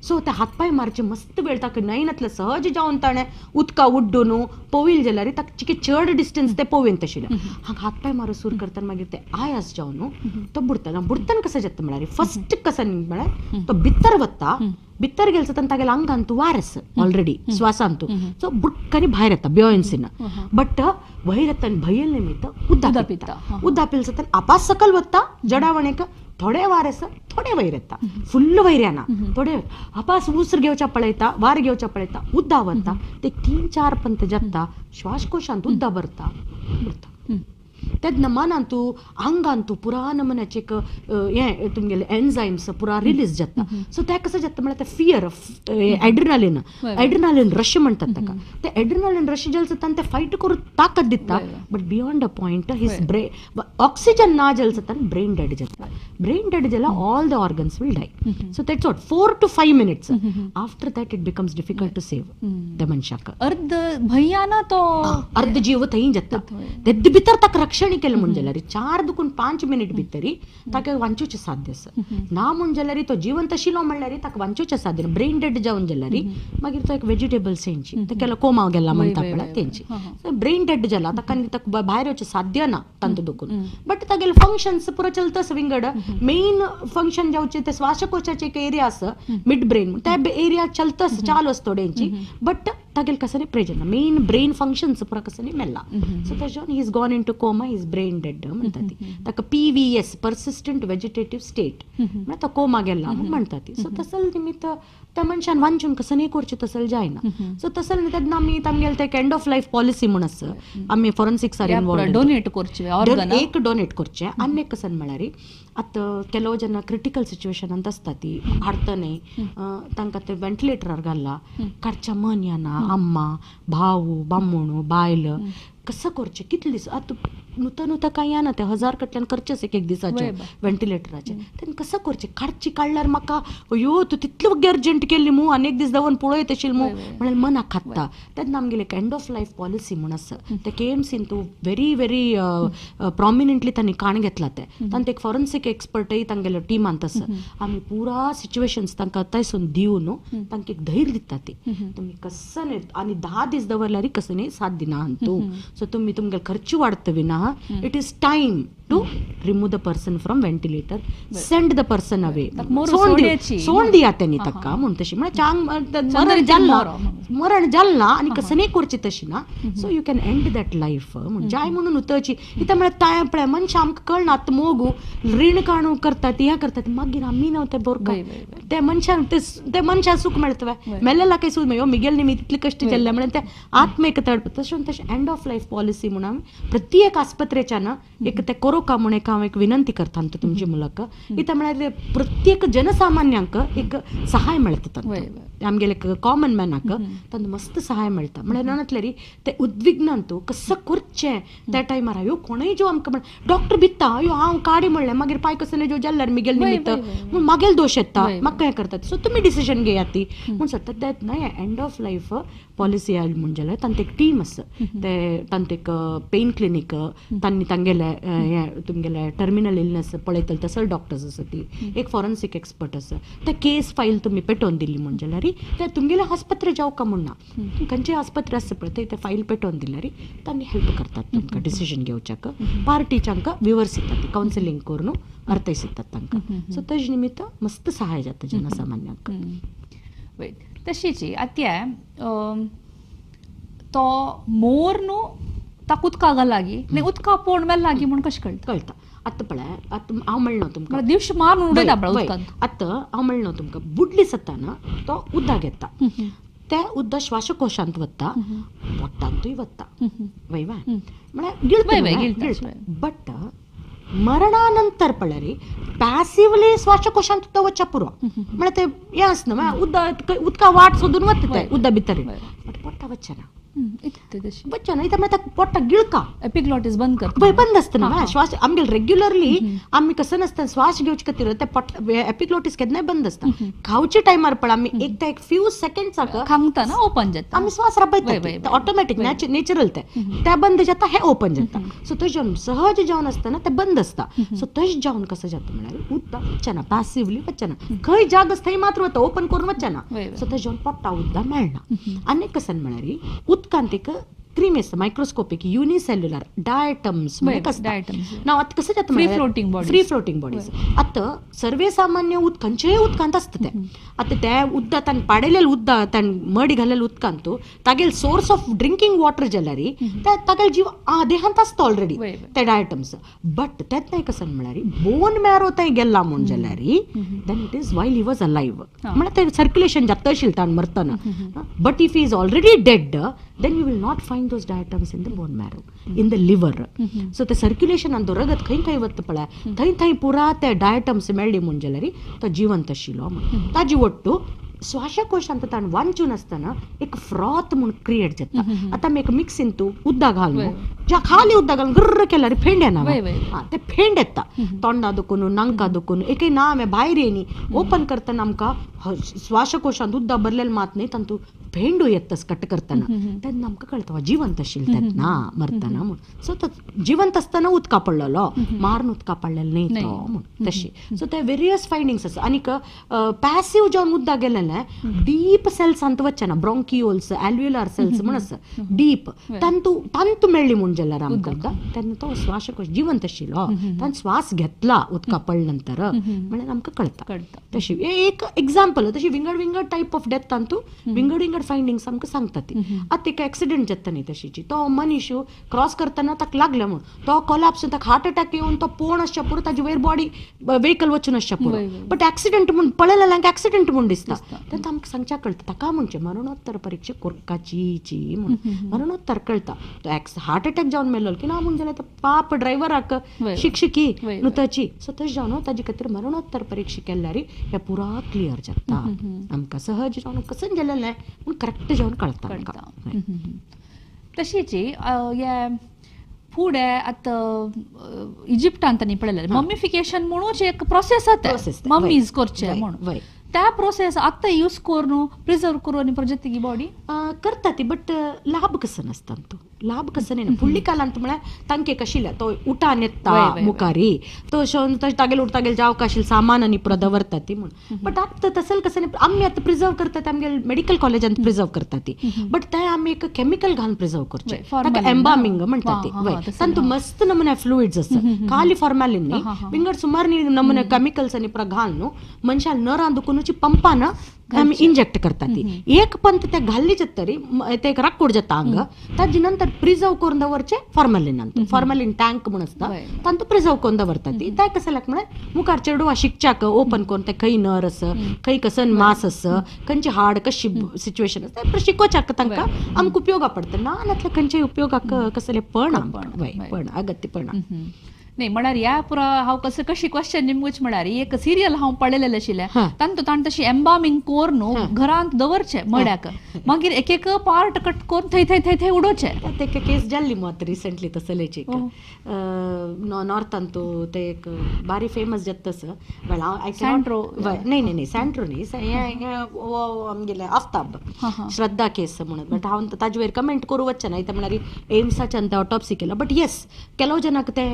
सो ते हातपाय मारचे मस्त वेळ ताका न्हयनातले सहज जावन ताणें उदका उड्डून पोवील जाल्यार ताका चिके चड डिस्टन्स ते पोवेन तशिल्लें. हांगा हातपाय मारू सुरू करतना मागीर ते आयास जावन तो बुडटना. बुडटना कसं जाता म्हळ्यार फर्स्ट कसन म्हळ्यार तो भितर वता, भितर गेल जाता तागेल्या आंगान तूं वार आसा ऑलरेडी श्वासान तूं, सो बुटकांनी भायर येता बियोयन्सीन. बट वयर येता भंयल निमित्त उदक पिता, उदक पिल जाता आपास सकल वता जडावणेक थोडे वार आसा थोडे वयर येता, फुल्ल वयर येना थोडे आपास उसर घेवच्या पळयता, वार घेवच्या पळयता, उदक वता ते 3-4 पंत जाता श्वासकोशांत उदक भरता भरता. तेन्ना मनांतू आंगांतू पुरा नमुन्याचे एक हें तुमगेले एन्झायम्स पुरा रिलीज जाता. सो ते कसं जाता म्हळ्यार ते फियर एड्रिनालिन, एड्रिनालिन रश म्हणटात ताका, ते एड्रिनालिन रश जाल जाता आनी ते फायट करून ताकद दिता. But beyond a point his brain oxygen ना जाल जाता ब्रेन डेड जाता, ब्रेन डेड जाल्यार all the organs will die. So that's what 4 to 5 minutes after that it becomes difficult to save the मनशाक. अर्ध भंयाना तो अर्ध जीव थंय जाता, तेद भितर ताका रक्षण केलें म्हूण जाल्यार 4 दुकून 5 मिनीट भितरी ताका वांचोवचें साध्य आसा. ना म्हूण जाल्यार तो जिवंत आशिल्लो म्हणल्यार ताका वांचोवचें साध्य ना, ब्रेन डेड जावन जाल्यार मागीर तो एक वेजिटेबल्स तेंची ताका कोमा गेला म्हणटा पळय तेंची, ब्रेन डेड जाला ताका आनी ताका भायर येवचें साध्य ना तांतू दुखून. बट तागेले फंक्शन्स पुरो चलता विंगड, मेन फंक्शन जावचें ते श्वासकोशाचें एक एरिया आसा मिड ब्रेन, त्या एरिया चलता चालू आसा थोड्यांची, बट तागेले कसं प्रेजन ना, मेन ब्रेन फंक्शन्स पुरो कसं मेल्ला. सो तेज्यान he is gone into coma, is brain dead म्हणटा ती, ताका PVS persistent vegetative state म्हळ्यार तो कोमा गेला म्हूण म्हणटा ती. सो तसल निमित्त त्या मनशान वांचून कसं न्ही करचें तसल जायना. सो तसल तेन्ना आमी तांगेले ते एंड ऑफ लायफ पॉलिसी म्हूण आसा, आमी फॉरेन्सिक्स are involved, donate करचें ऑर्गन एक डोनेट करचें. आनी एक कसन म्हळ्यार आतां ಕೆಲವು ಜನ क्रिटिकल सिच्युएशनांत आसता ती हाडटा न्ही, तांकां ते वेंटिलेटरार घाल्ला, काडच्या मन येना, अम्मा भाव बामण बायल कसं करचें कितले दीस आतां नुतं नुतं कांय येना ते 1000 कडल्यान खर्चेच एक एक दिसाचे व्हेंटिलेटराचे. तेन्ना कसं करचें काडची काडल्यार म्हाका अयो तूं तितले वग्गी अर्जंट केल्ली मू आनी एक दीस दवरून पळयत आशिल्ली मू म्हळ्यार मनाक खाता. तेन्ना आमगेले एक एंड ऑफ लायफ पॉलिसी म्हूण आसा ते केएमसीन तूं व्हेरी व्हेरी प्रॉमिनंटली तांणी काण घेतला ते तांकां एक फॉरेन्सीक एक्सपर्टय तांगेले टिमांत आसा. आमी पुरा सिच्युएशन्स तांकां थंयसून दिवन तांकां एक धैर्य दिता ती तुमी कसं न्हय आनी 10 दीस दवरल्यार कसं न्हय 7 दिना तूं सो तुमी तुमगेले खर्च वाडतवी ना. It is time to remove the person from ventilator, send the person away. सोड दिया त्यांनी ताका म्हूण तशी म्हळ्यार चांग मरण जाल्ला मरण जाल्ला आनी कसं न्हय करची तशी ना. So you can end that life म्हूण जाय म्हणून उतरची कित्याक म्हळ्यार तांय पळय मनशां आमकां कळना आतां मोगू रीण काणू करतात हें करतात मागीर आमी न्हू ते बोरका ते मनशान ते मनशां सूख मेळटा मेल्लेला काय सूख मेळ्यो मिगेल न्ही तितले कश्ट जाल्ले म्हळ्यार ते आत्मेक तडप. तशें तशें एंड ऑफ लायफ पॉलिसी म्हणून आमी प्रत्येक आस्पत्रेच्यान एक ते करोका म्हूण एक हांव एक विनंती करता तुमची मुलाक कित्याक म्हळ्यार प्रत्येक जनसामान्यांक एक सहाय मेळटा आमगेले कॉमन मॅनाक तांकां मस्त सहाय मेळटा. म्हळ्यार नातल्यार ते उद्विग्नान तूं कसं करचें त्या टायमार अयो कोणूय ज्यो आमकां म्हण डॉक्टर भित्ता अयो हांव काडी म्हणलें मागीर पांय कसं न्हय ज्यो जाल्यार मिगेल निमित्त म्हूण मागेल दोश येता म्हाका हें करतात. सो तुमी डिसिजन घेयात ती म्हूण सतत तें न्हय एंड ऑफ लायफ पॉलिसी आयली म्हूण जाल्यार तांकां एक टीम आसा ते तांकां एक पेन क्लिनीक तांणी तांगेले हें तुमगेले टर्मिनल इलनेस पळयतले तसले डॉक्टर्स आसा ती एक फॉरेन्सीक एक्सपर्ट आसा ते केस फायल तुमी पेटोवन दिली म्हूण जाल्यार ते तुमगेले आस्पत्रे जावका म्हूण ना खंयचे आस्पत्रे आसता पळय ते फायल पेटोवन दिल्यार तांणी हेल्प करतात तुमकां डिसिजन घेवच्याक पार्टीच्यांक विवर्स दितात ती कावन्सिलींग करून अर्थय दितात तांकां. सो तेजे निमित्त मस्त सहाय जाता जनसामान्यांक. तशीच आतां तो मोर न्हू ताका उदका घाल लागी उदका पोण मेल लागी म्हूण कशें कळटा? कळटा आतां पळय आतां हांव म्हणलो तुमकां दिवश मारून उडयता पळय उदकांत. आतां हांव म्हणलो तुमकां बुडली सताना तो उदक घेता ते उदक श्वासकोशांत वता पोटांतूय वता वय वा म्हळ्यार गिळटा. बट मरणानंतर पळय पॅसिवली श्वासकोशांत तो वच्चा पुरो म्हळ्यार ते हें आसना उदक उदका वाट सोदून वता ते उदक भितर बट पोटा वचना वचना इत्याक म्हळ्यार पोटा गिळका एपिग्लॉटिस बंद करता बंद आसता ना श्वास आमगेले रेग्युलरली आमी कसं नासतना श्वास घेवचे खातीर ते पोट एपिग्लॉटिस केन्नाय बंद आसता. खावचे टायमार पळय आमी एक ते एक फ्यू सेकंड्साक खांगता ना ओपन जाता आमी श्वास राबयता ऑटोमॅटीक नॅचरल ते ते बंद जाता हे ओपन जाता. सो तशें जावन सहज जावन आसतना ते बंद आसता. सो तशें जावन कसं जाता म्हळ्यार उदक वचना पॅसिवली वचना खंय जाग आसता थंय मात्र वता ओपन करून वचना. सो तशें जावन पोटा उदक मेळना. आनी कसं म्हळ्यार उदकांत एक क्रीम आसता मायक्रोस्कोपीक युनिसेल्युलर डायटम्स ना आतां कसं जाता free floating body free floating bodies आतां सर्वेसामान्य उदक खंयचेय उदकांत आसता तें. आतां ते उदक ताणें पाडयलेलें उदक ताणें मडी घालेलें उदकांत तागेले सोर्स ऑफ ड्रिंकींग वॉटर जाल्यार ते तागेले जीव देहांत आसता ऑलरेडी ते डायटम्स. बट तेन्ना कसं म्हळ्यार बोन मॅरो थंय गेला म्हूण जाल्यार then it is while he was alive म्हळ्यार ते सर्क्युलेशन जाता आशिल्लें ताणें मरतना. But if he is already dead then you will not find those diatoms in the bone marrow, in the liver. So the circulation and रगत खंय खंय वता पळय थंय थंय पुरा ते डायटम्स मेळ्ळी म्हूण जाल्यार तो जिवंत आशिल्लो म्हूण. ताजी ಒಟ್ಟು ಶ್ವಾಸಕೋಶ ಅಂತ ತಾನು ವಾಂಚೂನ್ आसतना एक फ्रॉथ म्हूण क्रिएट जाता. आतां आमी एक मिक्सीन तूं उदक घालून ज्या खाली उदक घालून गुर्र केल्यार फेंड येना ते फेंड येता तोंडा दुखून नांका दुखून एकय ना आमी भायर येयनी ओपन करतना आमकां श्वासकोशांत उदक भरलेलें मात न्ही तातूंत भेंडू येता कट करतना तेन्ना आमकां कळटा जिवंत आशिल्लें तेन्ना मरतना म्हूण. सो तो जिवंत आसतना उदका पडलेलो मारून उदका पडलेलो न्ही तो म्हूण तशें. सो ते वेरियस फायंडिंग्स आसा. आनीक पॅसिव जावन उदक गेलेलें डीप सेल्स अंत वचना ब्रोंकियोल्स एल्व्युलर सेल्स म्हूण आसा डीप तांतू तांतू मेळ्ळी म्हूण जाल्यार आमकां तेन्ना तो श्वासकोश जिवंत आशिल्लो ताणें श्वास घेतला उदका पडले नंतर म्हळ्यार आमकां कळटा. तशी एक एग्जाम्पल तशी विंगड विंगड टायप ऑफ डेथ तांतू विंगड विंगड फायंडिंग्स आमकां सांगता ती. आतां एक एक्सिडंट जाता न्ही तशीची तो मनीस क्रॉस करतना ताका लागले म्हूण तो कोलॅप्स ताका हार्ट अटॅक येवन तो पोण आसच्या पुरो ताजे वयर बॉडी वेहिकल वचून आसच्या पुरो बट एक्सिडंट म्हूण पळयलें एक्सिडंट म्हूण दिसता तेन्ना आमकां सांगच्या कळटा ताका म्हणचें मरणोत्तर परीक्षा कोरकाची ची म्हूण मरणोत्तर कळटा तो हार्ट अटॅक जावन मेलो की ना म्हूण जाल्यार पाप ड्रायव्हराक शिक्षकी नुताची. सो तशें जावन ताजे खातीर मरणोत्तर परीक्षा केल्यार हें पुरा क्लियर जाता आमकां सहज जावन कसं जालें पूण करेक्ट जावन कळटा. तशीच हे फुडें आतां इजिप्टान तांणी पळयलें मम्मिफिकेशन म्हणून एक प्रोसेस जाता, मम्मीज करचें म्हणून. त्या प्रोसेस आतां यूज करून प्रिजर्व करून प्रजती बॉडी करता ती, बट लाभ कसो नासता तो, लाभ कसो न्ही. फुडली कालांत म्हळ्यार तांके कशिल्ल्या तो उठान येता मुखारी तो तागेल उठतागेल जावक आशिल्लें सामान आनी पुरो दवरता ती म्हूण. बट आतां तसले कसो न्ही, आमी आतां प्रिजर्व करता ते आमगे मेडिकल कॉलेजांत प्रिजर्व करता ती, बट ते आमी एक केमिकल घालून प्रिजर्व करचे, ताका एम्बामिंग म्हणटा ती. तातूंत मस्त नमुने फ्लुइड्स आसता, खाली फॉर्मेलिन न्ही, विंगड सुमार नमुने केमिकल्स आनी पुरो घालून न्हू मनशान नरां दुखून पंपान आमी इंजेक्ट करता ती. एक पंत ते घाल्ली जातरी ते एक राकूड जाता हांगा, ताजे नंतर प्रिजर्व करून दवरचे फॉर्मेलिनान, फॉर्मेलिन टँक म्हूण आसता तांतू प्रिजर्व करून दवरता ती. ते कशें लाग म्हळ्यार मुखार चेडवां शिकच्याक ओपन करून ते खंय नर आसा, खंय कसन मास आसा, खंयची हाड कशी सिच्युएशन आसा ते शिकोवच्याक तांकां आमकां उपयोगा पडटा. ना नातल्यार खंयच्याय उपयोगाक कसले पण पण अगत्य पण नाही. म्हळ्यार ह्या पुरा हांव कसं कशी क्वेश्चन निमगूच म्हळ्यार एक सिरियल हांव पळयलेलें आशिल्लें, तांतू ताणें तशी एम्बामिंग करून घरांत दवरचें मड्याक, मागीर एक एक पार्ट कट करून थंय थंय थंय थंय उडोवचें. ते केस जाल्ली मत रिसंटली तसलेची एक नॉर्थान तो ते एक बारी फेमस जाता तसं. वेल हांव सँट्रो न्ही न्ही न्ही सँट्रो न्ही, आमगेलें आफ्ताब श्रद्धा केस म्हणून. बट हांव ताजे वयर कमेंट करूं वचचें ना, म्हळ्यार एम्साच्यान ते ऑटोप्सी केला. बट येस, ಕೆಲವು ಜನಕ್ಕೆ ते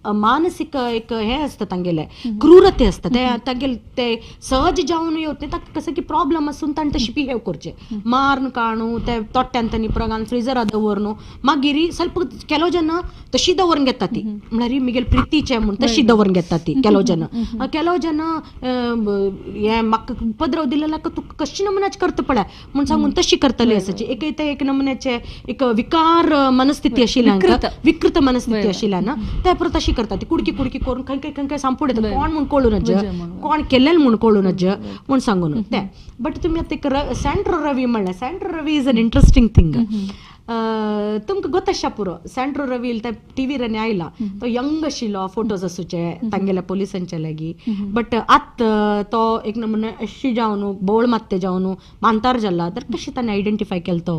मानसीक एक हे आसता तांगेले क्रूरते आसता, ते तांगेले ते सहज जावन येवत न्ही, ताका कसं की प्रॉब्लम आसून ताणें तशी बिहेव करचें, मारून काणू ते तोट्यान तांणी पुरो फ्रिजरा दवरनू मागीर ಸ್ವಲ್ಪ ಕೆಲವು ಜನ तशी दवरून घेता ती, म्हळ्यार मिगेल प्रितीचे म्हूण तशी दवरून घेता ती. ಕೆಲವು ಜನ ಕೆಲವು ಜನ हे म्हाका उपद्रव दिलेला तुका कशी नमुन्याचे करता पळय म्हूण सांगून तशी करतली आसाची. एक ते एक नमुन्याचे एक विकार मनस्थिती आशिल्ल्यान, विकृत मनस्थिती आशिल्ल्यान ते परत तशी करता ती, कुडकी कुडकी करून खंय खंय खंय खंय सांपूड येता, कोण म्हूण कळूं नज, कोण केलेलें म्हूण कळूं नज म्हूण सांगून ते. बट तुमी आतां एक सँट्रो रवी म्हणलें, Santro Ravi is an interesting thing. तुमकां गोत आसच्या पुरो, सँट्रो रवी ते टिवीर आनी आयला, तो यंग आशिल्लो, फोटोज आसूचे तांगेल्या पोलिसांच्या लागीं. बट आतां तो एक नमुने अशी जावन बोळ मात्ते जावन मांतार जाला, तर कशें ताणें आयडेंटिफाय केलो तो,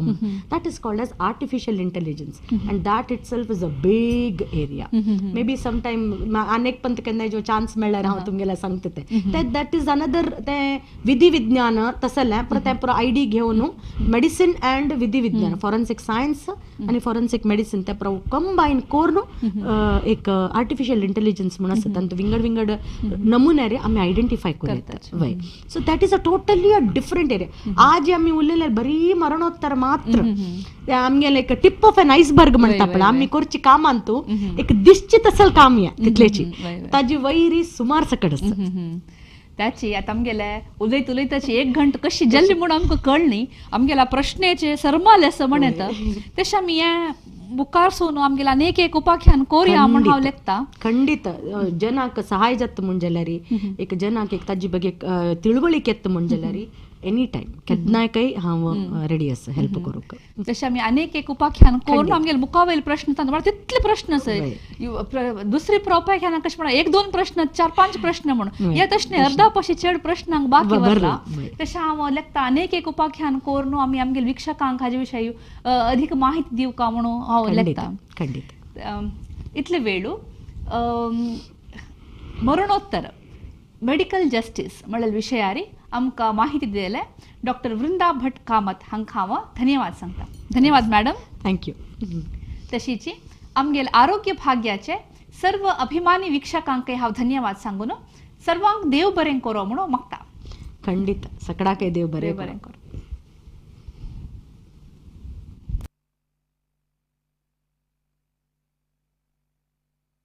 that is called as artificial intelligence and that itself is a big area. Maybe some time आनेक Pant केन्नाय जो चान्स मेळ्ळ्यार हांव तुमगेल्या सांगता तें. That is another तें विधी विज्ञान तसलें परत तें पुरो आयडी घेवन मेडिसीन अँड विधी विज्ञान, फॉरेन्सिक सायन्स आणि फॉरेन्सिक मेडिसिन ते पुरो कंबायन करून एक आर्टिफिशियल इंटेलिजन्स म्हणून आसता, तातूंत विंगड विंगड नमुने रे आमी आयडेंटिफाय करूं येता. वय, so that is a totally a different area. आज आमी उलयल्यार बरी मरणोत्तर मात्र आमगेले एक टिप ऑफ एन आयसबर्ग म्हणटा पळय, आमी करची कामान तूं एक दिसची तसल काम या तितलेची, ताजी वैरी सुमार सकट आसा त्याची. आतां आमगेले उलयत उलयताची एक घंट कशी जल्ली म्हूण आमकां कळ्ळी, आमगेल्या प्रश्नेचे सरमाल आसा म्हण येता. तशें आमी हें मुखार सोन आमगेल्या अनेक एक उपाख्यान कोरया म्हूण हांव लेखता. खंडीत जनाक सहाय जाता म्हूण जाल्यार, एक जनाक एक ताजी बगे तिळवळीक येता म्हूण जाल्यार एनी टायम केन्नाय काय हांव रेडी आसा हेल्प करूंक. तशें आमी अनेक एक उपाख्यान करून आमगेले मुखावयले प्रश्न तांकां तितले प्रश्न आसा, दुसरे उपाख्यानाक कशें म्हणा एक दोन प्रश्न चार पांच प्रश्न म्हणून हे तशें न्ही, अर्दा पशी चड प्रश्नांक बाकी वरला. तशें हांव लेखता अनेक एक उपाख्यान करून आमी आमगेले वीक्षकांक हाजे विशयी अधिक माहिती दिवका म्हणून हांव लेखता. खंडीत इतले वेळू मरणोत्तर मेडिकल जस्टीस म्हळ्यार विशयारी आमकां माहिती दिले डॉक्टर वृंदा भट कामत हांकां हांव धन्यवाद सांगता. धन्यवाद मॅडम. Thank you. तशीची आमगेले आरोग्य भाग्याचे सर्व अभिमानी वीक्षकांकय हांव धन्यवाद सांगून सर्वांक देव बरें करो म्हणून मागता. खंडीत सगळ्याकय देव बरें करो.